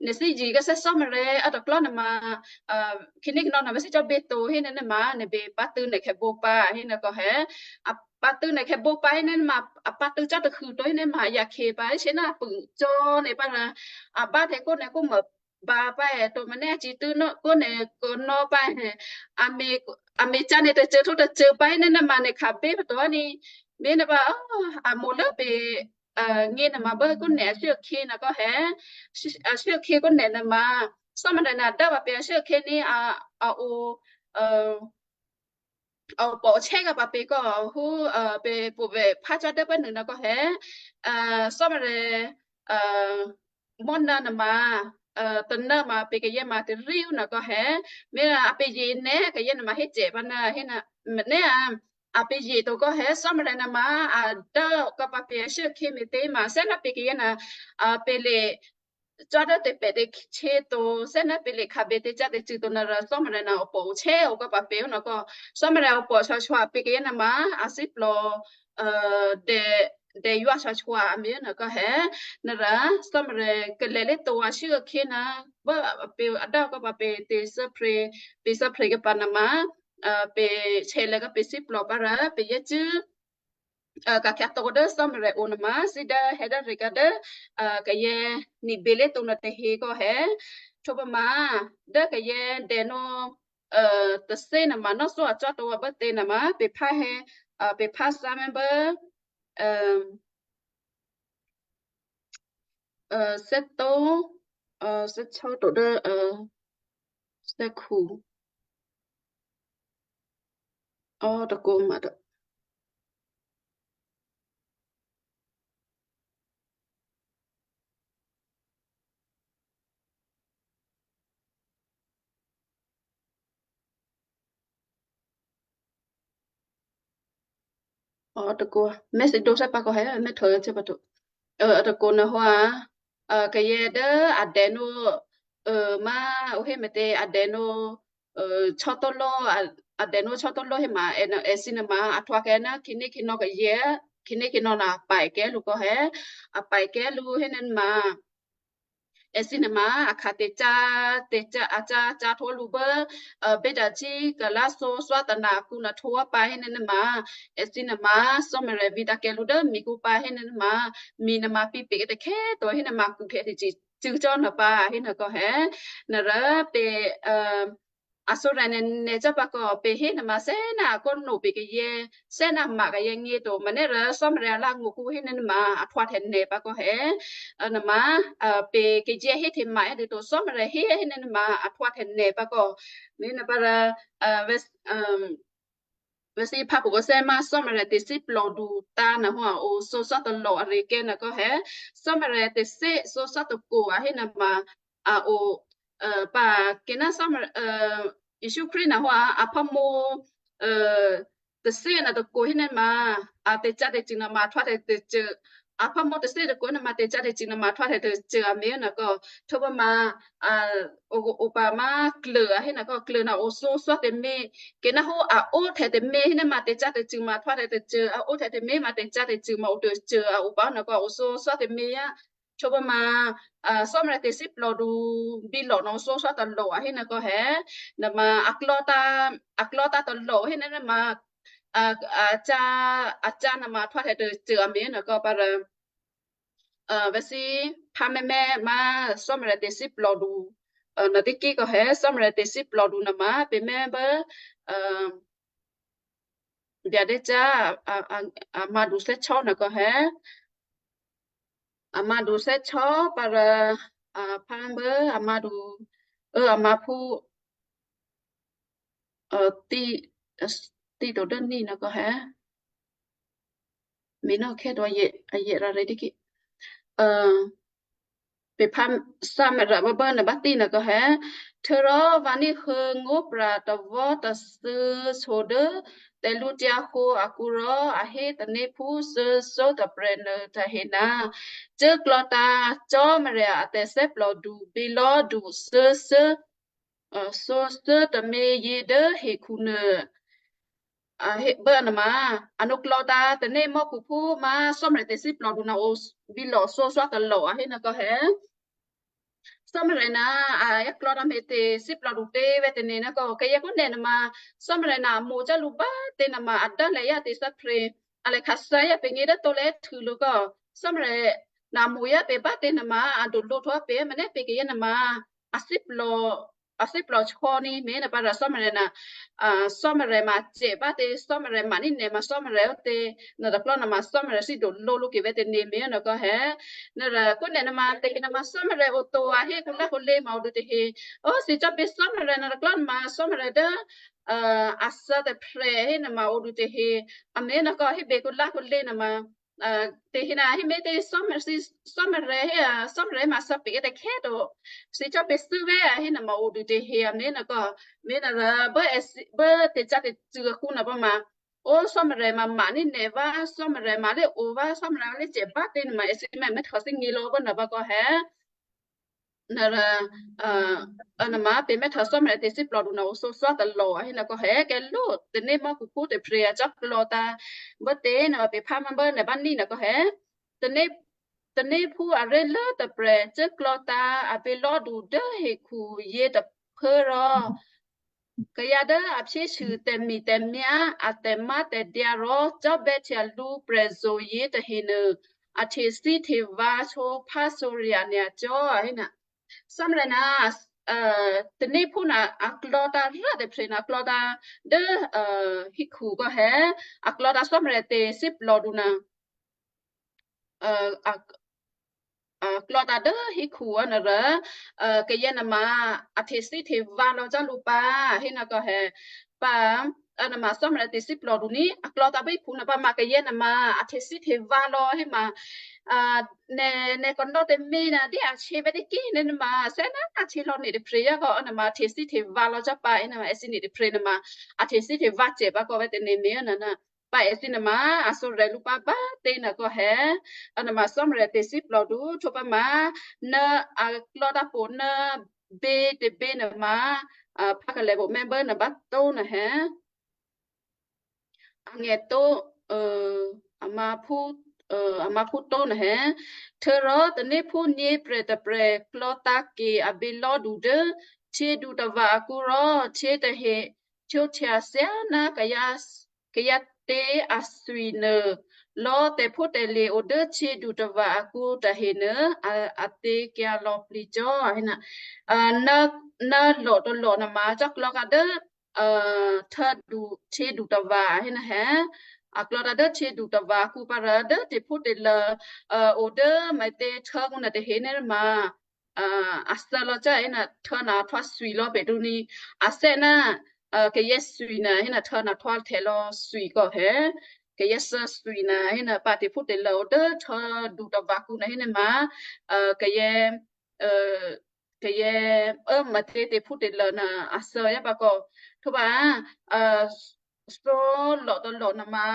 nè̤ thí jǐ kǎ sè́ sò́morè, a tôklò́ nè̤ma, a, khǐnékhǐnò̌ nè̤ma thí cò́ bě to hé nè̤ nè̤ma, nè̤ bě pá tû́ nè̤ khèbǒ pá, hé nè̤ kò hé, a, pǎ̤tṳ̂̌ nè̤khè̌ bǒ pǎ hí nè́ ma, a pǎ̤tṳ̂̌ cò́ tôkhû to hí nè́ ma, a yakhye pǎ hí shyé ná a pû cò́ nè̤ pǎ rò, a bá tè̤ kó nè̤ kó mô ba pǎ è to ma nè́ a cǐ tû́ nó kó nè̤ kó nò́ pǎ è. A me̤, a me̤ cǎ nè̤ tôcô htwǒ tôcô pǎ hí nè́ nè́ ma nè̤ khabé pǎ to hí ni. Me̤ nè́ pǎ, a mo̤ lố pě, a, ngě nè̤ ma bố kó nè̤ ashuốkhǐ nè́ kó hè, ashuốkhǐ kó nè̤ nè́ ma, Cò́marya nè́ a dố pǎ pě ashuốkhǐ ní a, a o, a opò̤ ochè́ kǎ pǎ pě kó hú, a, pě pwǒ̤vè̤ phá cò́ dố pố nuô nè́ kó hè, a, Cò́marya, a, mò́ná nè́ ma, a, tanô ma pě kayè́ ma tarí ú nè́ kó hè, me̤ a pě yě nè́ kayè́ nè́ ma hécè pǎ nè́ hé nè́, me̤ nè́ a, a pě yě to kó hè Cò́marya nè́ ma, a dố kǎ pǎ pě ashuốkhǐ me̤tě ma shyé ná pě kayè́ nè́, a, pě le cò́ dố tè̤pè̤ tè̤chě to, shyé ná pě le khabě tè̤cá tè̤cû̌ to nè́ rò Cò́marya nè́ opò̤ ochè́ o kǎ pǎ pě ó nè́ kó, Cò́marya opò̤ shwashwa pě kayè́ nè́ ma, a thíplò̤, a, dè, dèyǎ shwashwa a me̤ nè́ kó hè, nè́ rò Cò́marya kalè̌ lé̤ to ashuốkhǐ nè́, bố a pě a dố kǎ pǎ pě tè̤thè́prè̤, pě thè́prè̤ kǎ pǎ nè́ ma, a, pě chè̌lè̌ kǎ pě thíplò̤ pǎ rò pě yě cû́, a, ka̤khyǎ tǒ dố Cò́marya o nè́ ma, thǐ dố hè̌ dố rè̤ kǎ dố, a, kayè́ nibě lé̤ to nè́ tahe kó hè, htwǒ pǎ ma, dố kayè́ dènò́, a, tôthé nè́ ma nò́ thó acò́ to a bố tě nè́ ma, pě phá hè, a, pě phá thǎ mè́ bố, a, a, thè́tǒ, a, thè́htó to dố, a, thè́khu. Ó, tôkǒ ma tôkǒ. Ó, tôkǒ, mèthèdǒ thè́ pǎ kó hè, mèthèdǒ thè́ pǎ to. Ò, tôkǒ nè́ hò́ a, a, kayè́ dố a dènò́, a, ma, ǔ hé me̤tě a dènò́, a, chò́tóló, a, a dènò́ chò́tóló hé ma, è, èthǐ nè́ ma, a htwǒ kè́ ná khǐné khǐnò̌ kayè́, khǐné khǐnò̌ nè́ a pa̤ kè́ lǔ kó hè, a pa̤ kè́ lǔ hé nè́ ma. Èthǐ nè́ ma, a kha tè̤cá, tè̤cá, a cá, cá htwǒ lǔ bố, a, bědacíkèlá thó thwátôna akǔ nè́ htwǒ pǎ hé nè́ ma. Èthǐ nè́ ma, Cò́marya vǐtǎ̤kè́ lǔ dố mikǔ pǎ hé nè́ ma. Mi nè́ ma pǐ pě kè́ tôkhè́ to hé nè́ ma kǔkhè̌ tè̤cû̌, cû̌ cò́ nè́ pǎ hé nè́ kó hè. Nè́ rò pě, a, a thǒ rè̤ nè́, nè́ cò́ pǎ kó pě hé nè́ ma shyé ná a kó nò̌ pě kayè́, shyé ná ma kayè́ ngě to, ma nè́ rò Cò́marya lá ngó̤kǔ hé nè́ ma, a htwǒ tè̤ nè́ pǎ kó hè. A, nè́ ma, a, pě kayè́ hé tè̤ ma è́ dû to Cò́marya hé, hé nè́ ma, a htwǒ tè̤ nè́ pǎ kó. Nè́ nè́ pǎ rò, a, vè̤, a, vè̤ thǐ phá pukó shyé ma Cò́marya tè̤thíplòdu tǎ nè́ hò́ a o thó thwátôlô arè̤ kè́ nè́ kó hè. Cò́marya tè̤thí thó thwátôkǔ a hé nè́ ma, a o, a, pǎ kè́ ná Cò́marya, a, Jesǔ Krístu nè́ hò́ a, a phúmǒ, a, tè̤thí nè́ tôkǔ hé nè́ ma, a tè̤cá tè̤cû̌ nè́ ma a htwǒ tè̤cû̌. A phúmǒ tè̤thí tôkǔ nè́ ma tè̤cá tè̤cû̌ nè́ ma a htwǒ tè̤cû̌ a me̤ nè́ kó. Htwǒ pǎ ma, a, o, o pǎ ma klû a hé nè́ kó klû nè́ o thó thwá tè̤mě. Kè́ ná hò́ a o tè̤ tè̤mě hé nè́ ma tè̤cá tè̤cû̌ ma a htwǒ tè̤cû̌. A o tè̤ tè̤mě ma tè̤cá tè̤cû̌ ma o tè̤cû̌ a o pǎ nè́ kó o thó thwá tè̤mě a. Htwǒ pǎ ma, a, Cò́marya tè̤thíplòdu bílò nè́ thó thwátôlô a hé nè́ kó hè. Nè́ ma a klò̤̌tǎ, a klò̤̌tǎ tôlô hé nè́ nè́ ma, a, a cá, a cá nè́ ma a htwǒ tè̤cû̌ a me̤ nè́ kó pǎ rò. A, vè̤ thǐ phá mè́mè̤́ ma Cò́marya tè̤thíplòdu, a, nè́ tiki kó hè Cò́marya tè̤thíplòdu nè́ ma pě mè́ bố, a, Byacè, a, a, a mǎdu thè́htó nè́ kó hè. A mǎdu thè́htó pǎ rò, a, phá bố a mǎdu, a, a mǎ phú, a, tí, a, tí to dố ní nè́ kó hè. Me̤ nò́ kè́ to a yě, a yě rare tiki. A, pě phá Cò́marya bố bố nè́ bá tí nè́ kó hè. Htuô̌rò vǎ ní̤huô̌ ngó̤pra̤ tôvò̤́ tôthû̌ so dố tè̤lǔhǒdu akǔ rò a hé tanéphú thuô̌thyó tôprè̤ nuô tahe nè́, cuố klò̤̌tǎ Cò́marya a tè̤thè́plòdu bílòdu thuô̌thyó, a, thuô̌thyó tômě yě dố hekhu nuô. A hé bố nè́ ma, a nǒ klò̤̌tǎ tanémò́khuphú ma Cò́marya tè̤thíplòdu nè́ o bílò thó thwátôlô a hé nè́ kó hè. Cò́marya nè́, a, a klò̤̌tǎ mè̤ tè̤thíplòdu tě vè̤ tè̤nè́ nè́ kó kayǎ kó nè́ nè́ ma, Cò́marya nè́ a mǒ cò́ lǔ bá tě nè́ ma a dố lè̌ yá tè̤thè́prè̤. a lè khǎsǎyá pè̤ nyě dố tǒ lè htû lǔ kò, Cò́marya na mo̤yá pè̤ bá tě nuôma, a dolǒ htwǒ pè̤, mè̤ pè̤ kayǎ nuôma, a thíplò, a thíplò chò̌ ni mé̤ nuô pǎ rò Cò́marya na, a, Cò́marya ma cè bá tě, Cò́marya ma ní nè̤ ma Cò́marya ó tě, nuôtôklò́ nuôma Cò́marya thídolǒ lǔ ke vè̤ tě ni mé̤ nuô kò hé. Nuôrò kó nè̤ nuôma tě nuôma Cò́marya o to a hé kǒlákǒlě ma o dû tahe. Ó thǐ cò́ pě Cò́marya nuôtôklò́ nuôma Cò́marya dố, a, a thǎ tôprè̤ hé nuôma o dû tahe. A mé̤ nuô kò hébè kǒlákǒlě nuôma, a, tahe na hé mé̤ tě Cò́marya, Cò́marya hé, a, Cò́marya ma thǎ pě tôkhè́ to. Thǐ cò́ pě thû́ vè̤ a hé nuôma o dû tahe a mé̤ nuô kò, mé̤ nuôrò bố èthǐ, bố tè̤cyá̤tè̤cṳ̂ akǔ nuô pǎ ma. Ó Cò́marya ma ma ní nè̤ vǎ, Cò́marya ma lé o vǎ, Cò́marya ma lé cè bá tě nuôma èthǐ mè̤ mè̤ htò thínyě̤ lò̌ bố nuô pǎ kò hé. Nuôrò, a, a nuôma pě mè̤ htò Cò́marya tè̤thíplòdu nuô o sǒswá tôlò a hé nuô kò hé kèló tanémò́khuphú tôprè̤ a cò́ klò̌tǎ. Bố tě nuôma pě phá ma bố nè̤ bá ní nuô kò hé. Tané, tanéphú aré̤lố tôprè̤ cuốklò̌tǎ a bělò́du dố hekhu yě tôphuố rò kayǎ dố a phyésû tè̤mi̤tè̤myá̤ a tè̤mátè̤dyǎ rò cò́bè̌htya lǔ prè̤zo̤ yě tahenuô, a htethíhtevǎ sǒphásǒrya̤ nyacò́ a hé nuô. Cò́marya na, a, tanéphú na a klò̌tǎ̤ rá tôprè̤ na klò̌tǎ̤ dố, a, hekhu kò hé, a klò̌tǎ̤ Cò́marya tè̤thíplòdu na, a, a, a klò̌tǎ̤ dố hekhu a nuôrò, a, kayǎ nuôma a htethíhtevǎ lò̌ cò́ lǔ pǎ, hé nuô kò hé, pǎ, a nuôma Cò́marya tè̤thíplòdu ní, a klò̌tǎ̤ bố hekhu nuô pǎ ma kayǎ nuôma a htethíhtevǎ lò̌ hé ma, a, nè̤, nè̤ kò nò̌ tè̤mě na dí a htyě bè́ dí kí nè̤ nuôma, sè́ná a htyě lò̌ nè̤ tôprè̤ yá kò, a nuôma a htethíhtevǎ lò̌ cò́ pǎ, hé nuôma èthǐ nè̤ tôprè̤ nuôma, a htethíhtevǎ cè pǎ kò vè̤ tè̤ nè̤ mě a nuô na. Pǎ èthǐ nuôma a sǒrè̤ lǔ pǎ bá tě nuô kò hé, a nuôma Cò́marya tè̤thíplòdu htwǒ pǎ ma, nò̌ a klò̌tǎ̤ pò nò̌ bě tôbě nuôma, a, phǎkalè̤ pò mè̤ bố nuô bá tó nuô hé. Angè̤ tó, a, a má̤phú, a, a má̤phú tó nuô hé. Htuô̌rò tanéphú nyě̤prè̤ tôprè̤ klò̌tǎ̤ ke a bělò́du dố htyědutava̤ akǔ rò htyě tahe htwǒhtya thyáná kayǎ, kayǎ tě athwi nuô lò̌ tè̤phútè̤lye̤ o dố htyědutava̤ akǔ tahenuô, a, a tě kyǎ lò̌plǐ cò́, a hé nuô, a, nò̌, nò̌ lò̤tôlò̤ nuôma cò́klò̌ ka dố, a, htyědu, htyědutava̤, a hé nuô hé, a klò̌tǎ̤ dố htyědutava̤ akǔ pǎ rò dố tè̤phútè̤lye̤, a, o dố mè̤tě htyěkǔ nuô tahe nuôma, a, a thǎ lò̌ cò́ hé nuô htyě nuô htwǒ thwi lò̌ pè dǔ ni, a thè́ ná, a, kayǎ thwi nuô hé nuô htyě nuô htwǒ htè lò̌ thwi kò hé, kayǎ thǎ thwi nuô hé nuô pǎ tè̤phútè̤lye̤ o dố htyědutava̤ akǔ nuô hé nuôma, a, kayǎ, a, kayǎ, a, mè̤tě tè̤phútè̤lye̤ nuô a thǎ yá pǎ kò, htwǒ pǎ, a, thǒ lò̤tôlò̤ nuôma,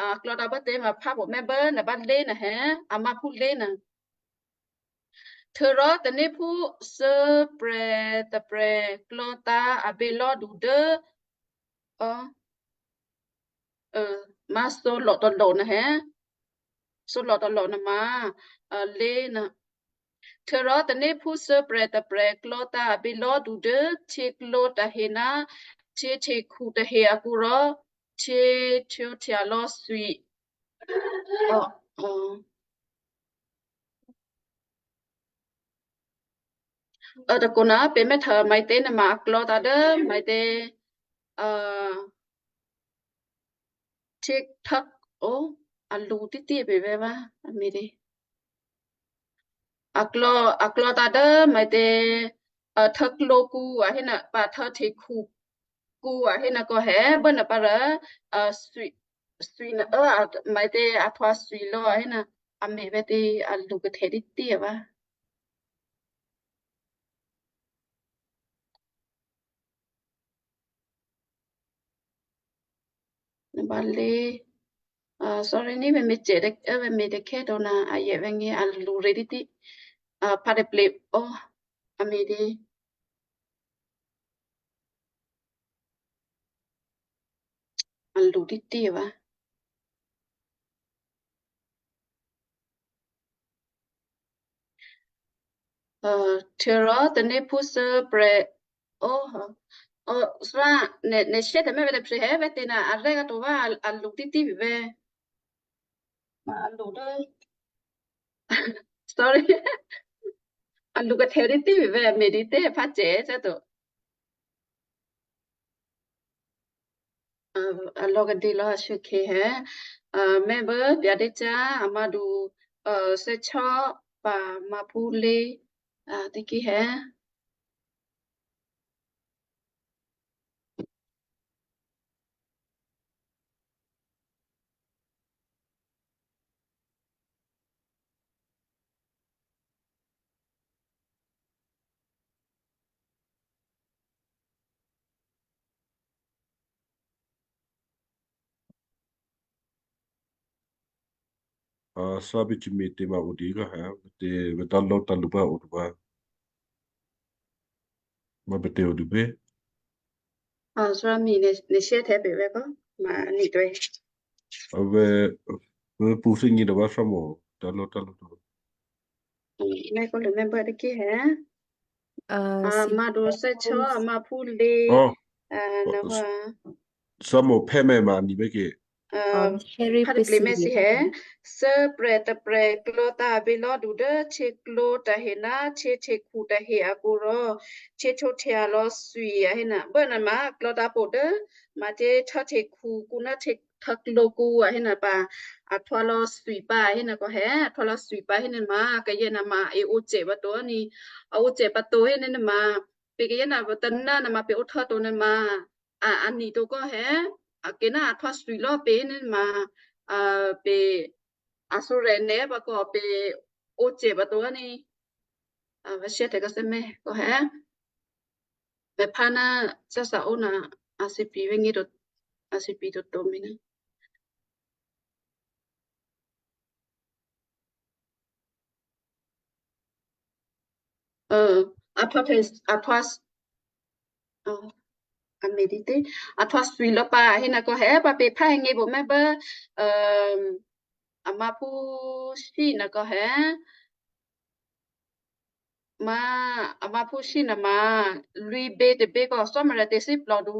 a klò̌tǎ̤ bố tě ma phá pò mè̤ bố nuô bá lé nuô hé, a má̤phú lé nuô. Htuô̌rò tanéphú suô̌prè̤ tôprè̤ klò̌tǎ̤ a bělò́du dố, a, a, má̤ thǒ lò̤tôlò̤ nuô hé, thǒ lò̤tôlò̤ nuôma, a, lé nuô. Htuô̌rò tanéphú suô̌prè̤ tôprè̤ klò̌tǎ̤ a bělò́du dố htyěklǒ tahe ná htyěhtekhu tahe akǔ rò htyě htwǒhtya lò̌ thwi. A, a. A, tôkò ná pě mè̤ htwǒ mè̤tě nuôma a klò̌tǎ̤ dố mè̤tě, a, htyě htyě, o, a lu títí pě vè̤ vǎ, a me̤ dě. A klò̌, a klò̌tǎ̤ dố mè̤tě, a, htyěklǒkǔ, a hé nuô pǎ htyěhtekhu kǔ, a hé nuô kò hé, bố nuô pǎ rò, a, thwi, thwi nuô, a, mè̤tě a htwǒ thwi lò̌, a hé nuô, a me̤ vè̤ tě, a lu kahtè títí a vǎ. Nè̤ bá lé, a, sorry ní vè̤ me̤ cè, a, vè̤ me̤ tè̤khè́ to nuô, a yè vè̤ ngé, a lu rě títí, a, pǎ tè̤plě, o, a me̤ dě. A lu títí a vǎ. A, htuô̌rò tanéphú suô̌prè̤, o, o, thárá, nè̤, nè̤ share tè̤mè̤ vè̤ tè̤phè hé vè̤ tě nuô, a rè́ kato̤ vǎ, a, a lu títí vè̤ vè̤. a lo dố, sorry, a lo kahtèo dǐtě vèvè̌, a me̤ dǐtě phá cè̤ cò́ to. A, a lò̌ kadě lò̌ a shuôkhè̌ hè̌. A, mèbá byadécyá̤ a má̤du, a, thè́htyěò́ pǎ má̤phú lě, a, tiki hè̌. A, sábì cimit tě ma o dǐ kò hè̌, tě vètǎ lò̌ tǎ lǔ pǎ o tôba. Ma pè̤ tè̤ o dû pé. A, Sárami, nè̤, nè̤ share tè̤ pè vè̤ kò, ma nè̤ tǒ. A vè̤, vè̤ pṳ̌ thíngí dò vǎ Sámo, tǎ lò̌, tǎ lò̌, tǎ lò̌. Nè̤ kò lè member tôkyě hè̌? A, a, si- má̤du thè́htyěò́, a má̤phú lě. Ò. A, nè̤ hò́. Sámo phè́mè̤ ma nè̤ bè́ ke. A, a, share phá pèsè taple mèsì hè̌. Thè́prè̤ tôprè̤ klò̤̌tǎ̤ abělò̤́du dố htyěklǒ tahe ná htyěhtyěkhu tahe akǔ rò htyěhtwǒhtya lò̌ thwi a hé nè. Bố nè̤ ma klò̤̌tǎ̤ pô dố ma htyě htyěhtyěkhukǔ ná htyě htyěklǒkǔ a hé nè pǎ. A htwǒ lò̌ thwi pǎ a hé nè kò hè̌, a htwǒ lò̌ thwi pǎ hé nè ma, kayě nè ma è ǒ cè pǎ to ní. A ǒ cè pǎ to hé nè ma. Pè kayě nè ma taná nè ma pè ǒ htwǒ to nè ma. A, a nè̤ tǒ kò hè̌, a kayě nè a htwǒ thwi lò̌ pè hé nè ma, a, pè a thǔrè̤ nè̤ pǎ kò pè ǒ cè pǎ to ní. A, vǎ share tè̤ kò thè́mè̤ kò hè̌. Pè phá ná cása ó nè a sǐpì vè̤́ ngé to, a sǐpì to to mi nè. Ò, a htwǒ, a htwǒ, ò, a me̤ dǐtě, a htwǒ thwi lò̌ pǎ hé nè kò hè̌, pǎ pè phá hè̌ ngé bò mèbá, ò, a má̤phú shí nè kò hè̌. Ma, a má̤phú shí nè ma, lwǐ̤bě tôbě kò Cò́marya tè̤thíplòdu,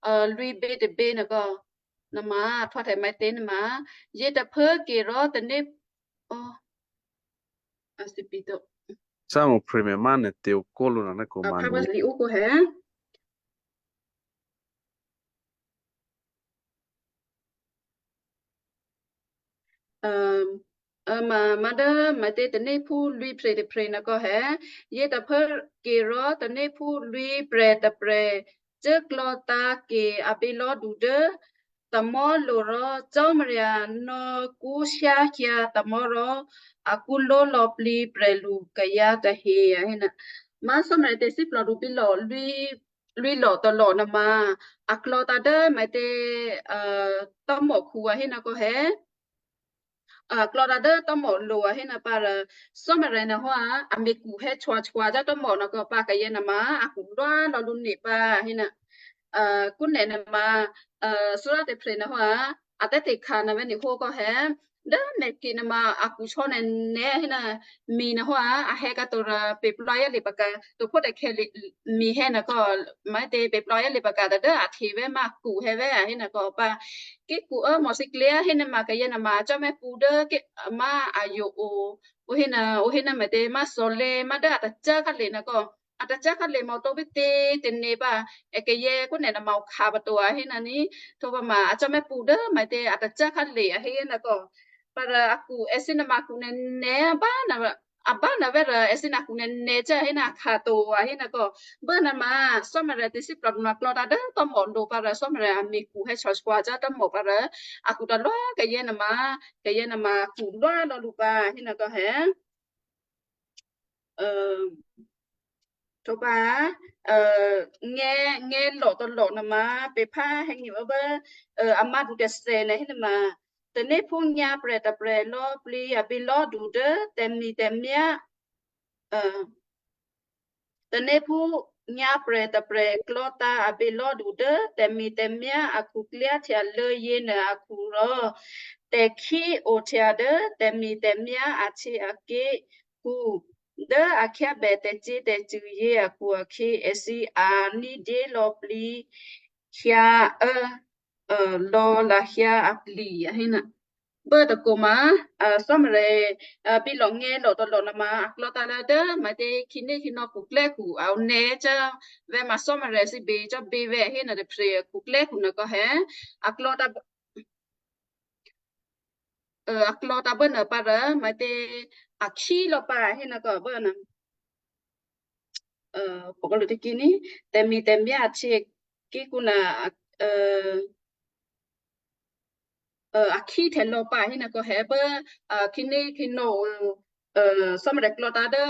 ò, lwǐ̤bě tôbě nè kò, nè ma, a htwǒ tè̤ maǐtě nè ma, yětôphuố ke rò tanéphú, ò, a sǐpì to. Sámo premier ma nè̤ tè̤ okó lǔ nè kò a ma phá nè̤. Li ó kò hè̌. Ò, ò, ma, ma dố ma tě tanéphú lwǐ̤prè̤ tôprè̤ nè kò hè̌, yětôphuố ke rò tanéphú lwǐ̤prè̤ tôprè̤ cuốklò̤̌tǎ̤ ke abělò̤́du dố tamò̤́lo̤ rò Cò́marya nò̌kṳ́ shyákyǎ tamò̤́ rò a kṳ́ ló̤ lò̌plǐ prè̤lukayǎ tahe a hé nè. Ma Cò́marya tè̤thíplòdu bílò̤ lwǐ, lwǐ̤lò̤ tôlò̤ nè ma, a klò̤̌tǎ̤ dố ma tě, ò, tò́mò̤khu a hé nè kò hè̌. A klò̤̌tǎ̤ dố tò́mò̤lo̤ a hé nè pǎ rò, Cò́marya nè hò́ a, a me̤kṳ hè̌ chwacwa dố tò́mò̤ nè kò pǎ kayě nè ma, a khuklwá lò̌ lǔ nè̤ pǎ a hé nè. Ò, kúnè nè ma, ò, Cò́marya tè̤prè̤ nè hò́ a, a tè̤te̤ kha nè vè̤́ nè̤ hó kò hè̌, dố nè̤ ke nè ma a khuchò́ nè̤ nè̤ hé nè, mi nè hò́ a, a hè̌ kǎ to rò pè̤ plò̌ yá lè pǎ kǎ, to phó tè̤khè̌ lè, mi hè̌ nè kò, ma tě pè̤ plò̌ yá lè pǎ kǎ tǎ dố a hte vè̤́ ma a khuhè̌ vè̤́ a hé nè kò pǎ. Ké̤kǔ ố mò̤síklè hé nè ma kayě nè ma cò́mè̤̌pǔ dố ké̤, ma a yǒ o, ǔ hé nè, ǔ hé nè ma tě ma sò̌lě ma dố a tacá khǎlè nè kò, a tacá khǎlè ma tǒ bí tě tè̤nè̤ pǎ, è kayě kúnè nè ma ǔ kha pǎ to a hé nè ní, htwǒ pǎ ma a cò́mè̤̌pǔ dố ma tě a tacá khǎlè a hé nè kò, pǎ rò a khuh èthǐ nè ma khuh nènè̤ a bá nè, a bá nè vè̤́ rò èthǐ nè khuh nènè̤ cò́ a hé nè a kha to a hé nè kò, bố nè ma, Cò́marya tè̤thíplòdu nè klò̤̌tǎ̤ dố tò́mò̤lo̤ pǎ rò Cò́marya a me̤khu hè̌ chwacwa dố tò́mò̤ pǎ rò, a khuh tǎ lò̌ kayě nè ma, kayě nè ma khuh lwá lò̌ lǔ pǎ hé nè kò hè̌. Ò, htwǒ pǎ, ò, ngè̌, ngè̌ lò̤ tôlò̤ nè ma, pè̤ phá hè̌ ngì vè̤́, ò, a mádu tè̤thè nè hé nè ma, tanéphú nyǎ̤prè̤ tôprè̤ lò̌plǐ abělò̤́du dố tè̤mi̤tè̤myá̤, ò, tanéphú nyǎ̤prè̤ tôprè̤ klò̤̌tǎ̤ abělò̤́du dố tè̤mi̤tè̤myá̤ a khuklyáhtya lố yěnuô akhu rò, tè̤khí ohtya dố tè̤mi̤tè̤myá̤ ahtyěaké̤kǔ dố a khyábè tè̤cyě̤tè̤cṳ̂ yě akhu-akhyě, èthǐ a ní̤dyé lò̌plǐ hyǎ, ò, ò, lò̌ lahyǎ apli̤ a hé nè. bố tôkoma, a, Cò́marya, a, bí lò̌ngè̌ lò̌ tôlò̌ nuôma a klò̤̌tǎ̤ lò̌ dố maǐtě khǐné khǐnò̌ khuklè́khu a onè́ cò́, vè̤́ ma Cò́marya thǐ bě cò́ bě vè̤́ hé nuôtôprè̤ khuklè́khu nuô kò hé, a klò̤̌tǎ̤, a klò̤̌tǎ̤ bố nuô pǎ rò maǐtě, a khí lò̌ pǎ hé nuô kò bố nuô. Pòkòlù tôkyě ní tè̤mi̤tè̤myá̤ a htyě ké̤kǔ na, a khí htè̌ lò̌ pǎ hé nuô kò hé bố khǐné khǐnò̌ Cò́marya klò̤̌tǎ̤ dố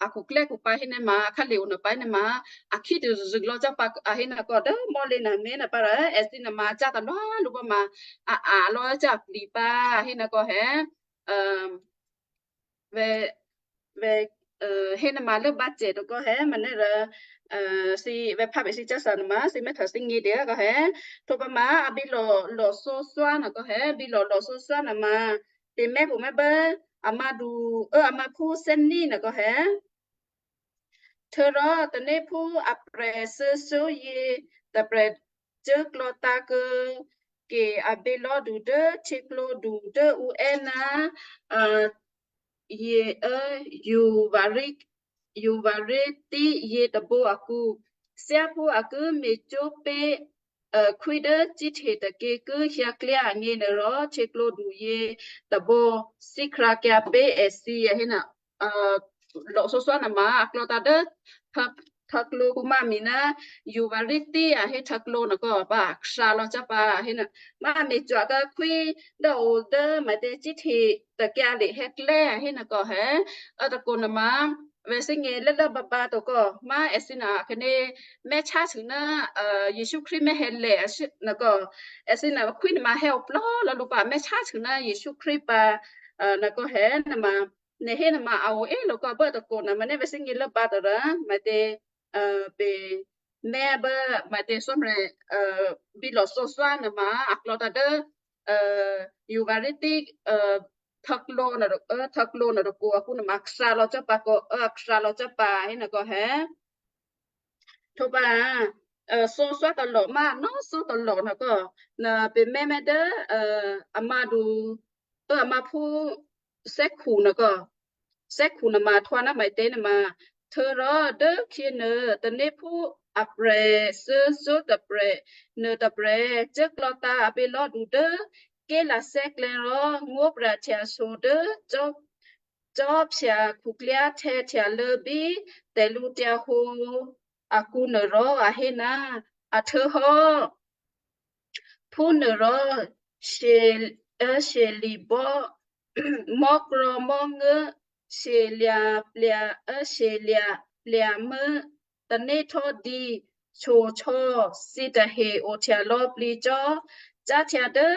a khuklè́khu pǎ hé nuô ma, a khǎlye̤ o nuô pǎ hé nuô ma, a khí tazûzû lò̌ cò́ pǎ a hé nuô kò dố mò́lě nuô mé̤ nuô pǎ rò èthǐ nuô ma a cǎ talwá lǔ pǎ ma, a a lò̌ cò́ a pli̤ pǎ hé nuô kò hé, vè̤, vè̤, hé nuô ma lốbǎ cè tôkò hé, manè́ rò, thǐ vè̤ phá bè thǐ cása nuô ma, thǐ mè́htwa thíngě dě kò hé, htwǒ pǎ ma a bí lò̌, lò̌ sǒswá nuô kò hé, bí lò̌, lò̌ sǒswá nuô ma, tè̤mè́ pumè́ bố, a mádu, ơ, a máphú thè́ní nuô kò hé. Htuô̌rò tanéphú aprè̤ thuô̌thyóyě tôprè̤ cuốklò̤̌tǎ̤ kuô̌ ke a bě lò̌du dố htyěklǒdu dố ǔ è́ ná, a, ye, ơ, Euphrates, Euphrates yětôbǒ akǔ. Thyáphú a ki me̤cwó̤ pé̤, a, khwí dố cíhte tôkyě ki hyǎklyá agněnuôrò, htyěklǒdu yětôbǒ thíkhrǎkyǎ pé̤ èthǐ, a hé nuô, a, lò̌ sǒswá nuô ma a klò̤̌tǎ̤ dố htuô̌-, htuô̌klǒ kǔmá̤ mi ná Euphrates a hé htuô̌klǒ nuô kò pǎ a khrǎ lò̌ cò́ pǎ, a hé nuô. Má a me̤cwa̤ ká khwí dố o dố maǐtě cíhte tôkyě le hè̌klè́, a hé nuô kò hé, a tôkò nuô ma, vè̤ thíngě lốlố bǎbǎ tôkò, má èthǐ nuô a khǎné mè́ cháhtû ná, a, Jesǔ Krístu mè́ hè̌lè a shí nuô kò, èthǐ nuô khwí nuô ma hè̌ oplò́ lò̌ lǔ pǎ, mè́ cháhtû ná Jesǔ Krístu pǎ, a, nuô kò hé nuô ma, nè̤ hé nuô ma a o é lò̌ kò bố tôkò nuô ma nè́ vè̤ thíngě lốbǎ tôrò, maǐtě, a, pè mè́ bố maǐtě Cò́marya, a, bí lò̌ sǒswá nuô ma a klò̤̌tǎ̤ dố, a, Euphrates, a, htuô̌klǒ nuô, ơ, htuô̌klǒ nuô tôkǔ akǔ nuô ma a khrǎ lò̌ cò́ pǎ kò, ơ, a khrǎ lò̌ cò́ pǎ hé nuô kò hé. Htwǒ pǎ, a, sǒswá talò̌ má, nò̌ sǒ talò̌ nuô kò, nuô pè mè́mè́ dố, a, a mádu, ơ, a máphú thè́khu nuô kò, thè́khu nuô ma a htwǒ ná maǐtě nuô ma, htuô̌rò dốkhyě nuô tanéphú aprè̤ thuô̌thyó tôprè̤ nuôtôprè̤ cuốklò̤̌tǎ̤ a bě lò̌du dố ké̤lathè́ klè̌ rò ngó̤pra̤htya so dố cò́-, cò́phya khuklyá htè̌htya lố bí tè̤lǔhǒdu akǔ nuôrò a hé ná, a htuô̌hò́. Phúnuôrò, she-, ơ, shyeli̤bò́, mò́krò̌mò́nguố̤, shyelya̤plya̤, ơ, shyelya̤plya̤ mû́, tanéhtò́dǐ, shohsò̌, thǐtahe ohtya lò̌plǐ cò́. Cáhtya dố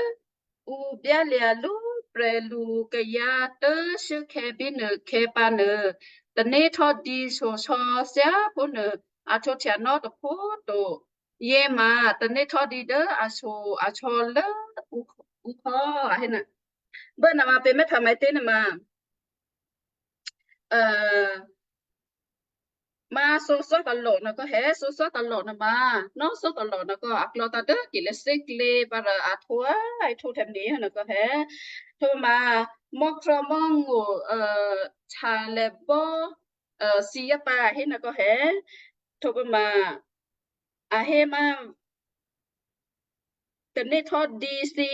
ǔ byálya̤ lú prè̤lukayǎ tốshuốkhè̌ bínuôkhè̌ pǎnuô, tanéhtò́dǐ shohsò̌ thyáphúnuô a htwǒhtya nò́ tôphuố꤮ to. Yěma tanéhtò́dǐ dố a sho-, a sho lố ǔ, ǔkhò́ a hé nuô. Bố nuôma pè mè́htwa maǐtě nuôma, a, má sǒswá talò̌ nuô kò hé, sǒswá talò̌ nuôma, nò̌ sǒ talò̌ nuô kò a klò̌ tǎ dố ki lè̤thè́ klě pǎ rò a htwǒ, a htwǒ tè̤me̤ nuô kò hé. Htwǒ ma mò́khrò̌ mò́ngo, a, htyalèbò́, a, thǐ yá pǎ hé nuô kò hé. Htwǒ ma a hé ma tanéhtò́dǐ thǐ,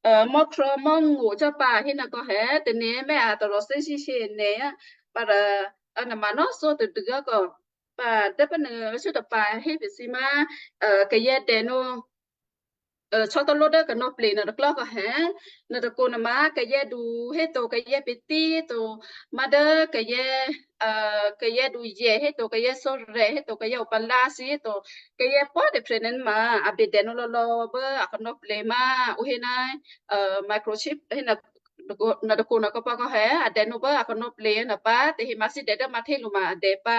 a, mò́khrò̌ mò́ngo cò́ pǎ hé nuô kò hé, tanémè́ a taròthè́ shyé nè̤, pǎ rò, a, nuôma nò̌ sǒ tadû kò, pǎ dố pǎ nuô, a, shuốtôpǎ hé pè̤ thǐ ma, a, kayè̌ dènǔ, a, sǒtalǒ dố kanò̌ ple̤ nuô tôklò́ kò hé, nuô tôkǔ nuôma kayè̌du héto, kayè̌ pě̤tí héto, ma dố kayè̌, a, kayè̌du yè héto, kayè̌ sǒrè̤ héto, kayè̌ opalǎ thǐ héto, kayè̌ pò́ tôprè̤ nuôma a bè dènǔ lò̌lò̌ bố a kanò̌ ple̤ ma ǔ hé ná, a, microchip hé nuô, nuô tôkǔ nuô kò pǎ kò hé, a dènǔ bố a kanò̌ ple̤ nuô pǎ, tahe ma thǐ dè dố mahtélǔ ma a dè pǎ,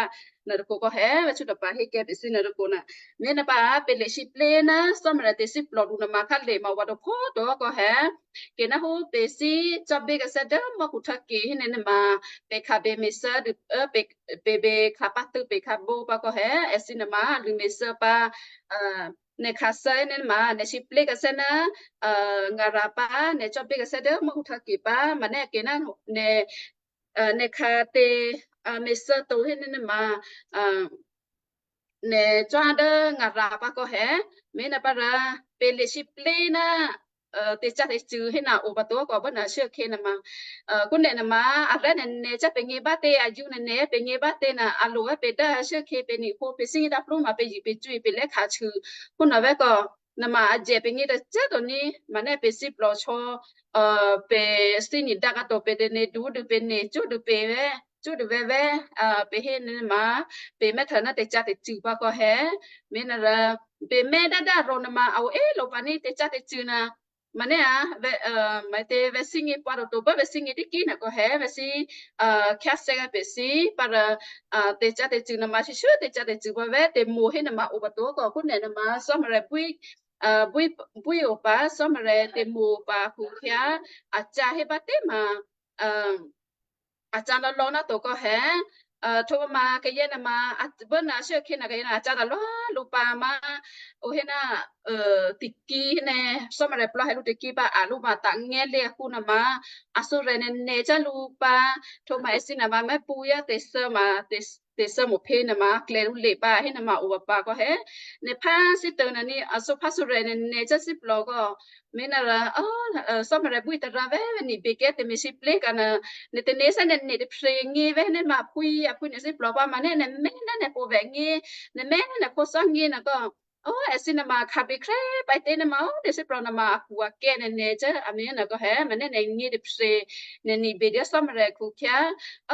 nè̤ tôkho kò hè, vè̤ cú tôpa hé kè́ pè̤ thǐ nè̤ tôkho nè. Mé̤ nè̤ pǎ pè̤ lè sǐplé ná Cò́marya tè̤thíplòdu nè̤ ma khǎ lè ma wǎ tôphò tôhò́ kò hè. Kè̤ ná hó pè̤ thǐ cò́bí kèsè́ dố mò́khu htǎkè hé nè̤ nè̤ ma pè̤ khǎ bè me̤thû́ dû, ơ, pè̤, pè̤ bè khǎ pǎ tû́ pè̤ khǎ bǒ pǎ kò hè, èthǐ nè̤ ma lṳ̂ me̤thû́ pǎ, ë, nè̤ khǎthè́ nè̤ ma nè̤ sǐplé kèsè́ ná, ë, ngara̤ pǎ, nè̤ cò́bí kèsè́ dố mò́khu htǎkè pǎ, ma nè̤ kè̤ ná nè̤, ë, nè̤ khǎ tě, ë, me̤thû́ to hé nè̤ nè̤ ma, ë, nè̤ cò́ dố ngara̤ pǎ kò hè, mé̤ nè̤ pǎ rǎ, pè̤ lè sǐplé ná, ë, tè̤cá̤ tè̤cṳ̂ hé nè̤ o pǎ to kò bố nè̤ shuốkhè̌ nè̤ ma, ë, kú nè̤ nè̤ ma, arè̤ nè̤ nè̤ cò́ pè̤ ngě bá tě, ayǔ nè̤ nè̤ pè̤ ngě bá tě nè̤, a lo vè̤ pè̤ dố shuốkhè̌ pè̤ ni̤ hǒ pè̤ thíngí dǎ plú ma pè̤ yǐ pè̤ cwí pè̤ lè́ khǎ chû, kú nè̤ vè̤ kò, nè̤ ma a jè pè̤ ngě tacá to ní, ma nè̤ pè̤ thíplò chò́, ë, pè̤ thíngí dǎ kǎ to pè̤ tè̤nè̤ dǔ dû pè̤ nè̤ cú dû pè̤ vè̤, cú dû vè̤ vè̤, ë, pè̤ hé nè̤ ma, pè̤ mè̤ htû́ ná tè̤cá̤ tè̤cṳ̂ pǎ kò hè, mé̤ nè̤ rǎ, pè̤ mè̤ dáadáa rò nè̤ ma a o é lo pǎ ní tè̤cá̤ tè̤cṳ̂ nè̤, ma nè̤ a, vè̤, ë, ma tě vè̤ thíngí pǎ to to bố vè̤ thíngí tiki nè̤ kò hè, vè̤ thǐ, ë, khyáthè́ pè̤ thǐ, pǎ rǎ, ë, tè̤cá̤ tè̤cṳ̂ nè̤ ma shuôshuô tè̤cá̤ tè̤cṳ̂ pǎ vè̤ tè̤mo̤ hé nè̤ ma o pǎ to kò kú nè̤ nè̤ ma Cò́marya bwí, ë, bwí, bwí o pǎ Cò́marya tè̤mo̤ pǎ khukhyǎ, a cǎ hé bá tě ma, ë, a cǎ lò̌lò̌ ná to kò hè, ë, htwǒ ma kayè́ nè̤ ma, a, bố nè̤ shuốkhè̌ nè̤ kayè́ nè̤ a cǎ lò̌lò̌ lǔ pǎ ma, o hé ná, ë, tiki nè̤, Cò́marya plò́ hé lǔ tiki pǎ a lǔ ma tǎ ngè́ lě akǔ nè̤ ma, a sû̌rè̤ nè̤ nè̤ cò́ lǔ pǎ, htwǒ ma èthǐ nè̤ ma mè̤ pǔ yá tè̤thû́ ma, tè̤, tè̤thû́ mo phě nè̤ ma, klè̌ lǔ lě pǎ hé nè̤ ma o pǎ kò hè, nè̤ phá thǐ tồnè̤ ní, a sû̌ phá sû̌rè̤ nè̤ nè̤ cò́ thíplò kò, mé̤ nè̤ rǎ, ò, ë, Cò́marya bwí tôrǎ vè̤ vè̤ nè̤ bè kè́ tè̤me̤ sǐplé kǎ nè̤, nè̤ tè̤nè̤ sá nè̤ nè̤ tôprè̤ ngě vè̤ nè̤ ma aphwí, aphwí nè̤ thíplò pǎ ma nè̤, nè̤ mè̤ nè̤ nè̤ pǒ vè̤ ngě, nè̤ mè̤ nè̤ nè̤ pǒ sá ngě nè̤ kò, ò, èthǐ nè̤ ma khǎ bè khrè́ pǎ tě nè̤ ma, ò, nè̤ thíplò nè̤ ma akhǔ akè́ nè̤ nè̤ cò́, a mé̤ nè̤ kò hè, ma nè̤ nè̤ ngě tôprè̤, nè̤ nè̤ bè dố Cò́marya khukhyǎ,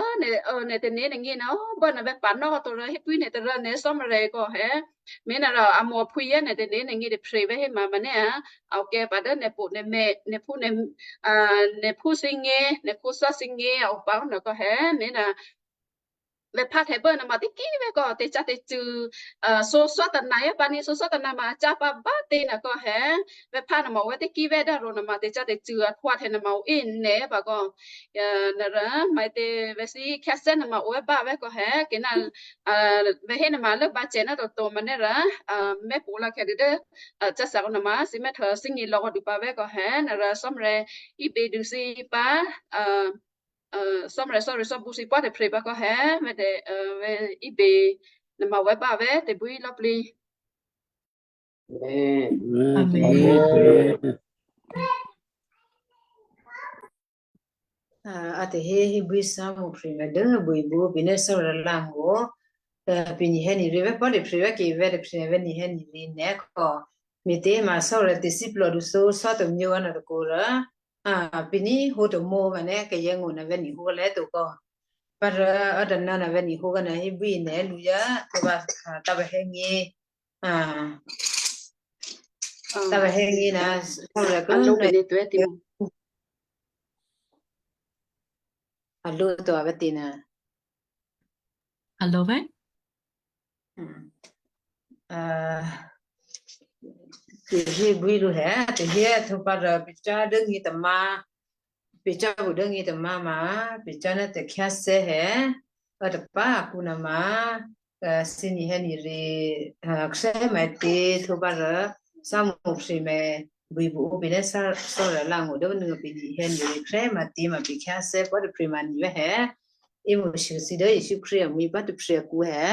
ò, nè̤, ò, nè̤ tè̤nè̤ nè̤ ngě nè̤, ò, bố nè̤ vè̤ pǎ nò́ kò to rǎ hé pwí nè̤ tôrǎ nè̤ Cò́marya kò hè, mé̤ nè̤ rǎ a mò̤ aphwí yá nè̤ tè̤nè̤ nè̤ ngě tôprè̤ vè̤ hé ma, ma nè̤ a, a o kè́ pǎ dố nè̤ pǒ nè̤ mè̤, nè̤ phú nè̤, a, nè̤ phú thíngě, nè̤ khǒ sá thíngě, a o pǎ nè̤ kò hè, mé̤ nè̤, vè̤ phá htè̌ bố nè̤ ma tiki vè̤ kò tè̤cá̤ tè̤cṳ̂, ë, sǒsó tônà yá pǎ ní sǒsó tônà ma a cǎ pǎ bá tě nè̤ kò hè, vè̤ phá nè̤ ma o vè̤ tiki vè̤ dố rò nè̤ ma tè̤cá̤ tè̤cṳ̂ a htwǒ htè̌ nè̤ ma o é nè̤ pǎ kò, ë, nè̤ rǎ, ma tě vè̤ thǐ khyáthè́ nè̤ ma o vè̤ bá vè̤ kò hè, kè́ nè̤, ë, vè̤ hé nè̤ ma lốbǎ cè ná toto ma nè̤ rǎ, ë, mè̤ pǒ lǎ khyǎ dû dố, ë, cǎ thǎ kò nè̤ ma thǐ mè̤ htû́ thíngě lò̌ kò dû pǎ vè̤ kò hè, nè̤ rǎ Cò́marya ibè dû thǐ pǎ, ë, ë, Cò́marya sò̌ri sò̌ bu thǐ pwá tôprè̤ pǎ kò hè, vè̤ tě, ë, vè̤ ibè nè̤ ma o vè̤ bá vè̤ tè̤bwí lò̌ plǐ. Amen. Amen. A, a tè̤hé hébwí Cò́marya prè̤ ma dố buôibǔ pǐ̤ nè̤ Cò́marya lǎngó̤. Ë, pǐ̤ nè̤ hé nè̤ rí vè̤ pò́ tôprè̤ vè̤ kè́ vè̤ tôprè̤ vè̤ nè̤ hé nè̤ rí nè̤ kò. Me̤tě ma Cò́marya tè̤thíplòdu sǒsó tômyě nè̤ tôkho rò. A, pǐ̤ nè̤ hǒ tômǒ ma nè̤ kayè́ ngó̤ nè̤ vè̤ nè̤ hǒ lé to kò. Pǎ rò, ò, tôna nè̤ vè̤ nè̤ hǒ kò nè̤ hébwí nè̤ lǔ yá, kò vǎ, a, tǎ vǎ hé ngě. A. Ò. Tǎ vǎ hé ngě nè̤, Cò́marya kò a lǒ nè̤ pè̤ nè̤ tuô̌ tě mò. A lǒ to a vǎ tě nè̤. A lǒ vè̤? Hmm. A, tè̤hé bwí lǔ hè, tè̤hé htwǒ pǎ rò pǐ̤ cò́ dố ngě tômǎ, pǐ̤ cò́ bu dố ngě tômǎ ma, pǐ̤ cò́ ná tè̤khyáthè́ hè, ò tôpá akǔ nè̤ ma, ë, thǐ nè̤ hé nè̤ rí, ë, khrè́ ma tě htwǒ pǎ rò, Cò́marya prè̤ ma buôibǔ pǐ̤ nè̤ Cò́-, Cò́marya lǎngó̤ dố nè̤ pǐ̤ nè̤ hé nè̤ rí khrè́ ma tě ma pǐ̤ khyáthè́ pò́ tôprè̤ ma nè̤ vè̤ hè. Ě mṳ shû thǐ dố Jesǔ Krístu amwi̤ pò́ tôprè̤ akǔ hè.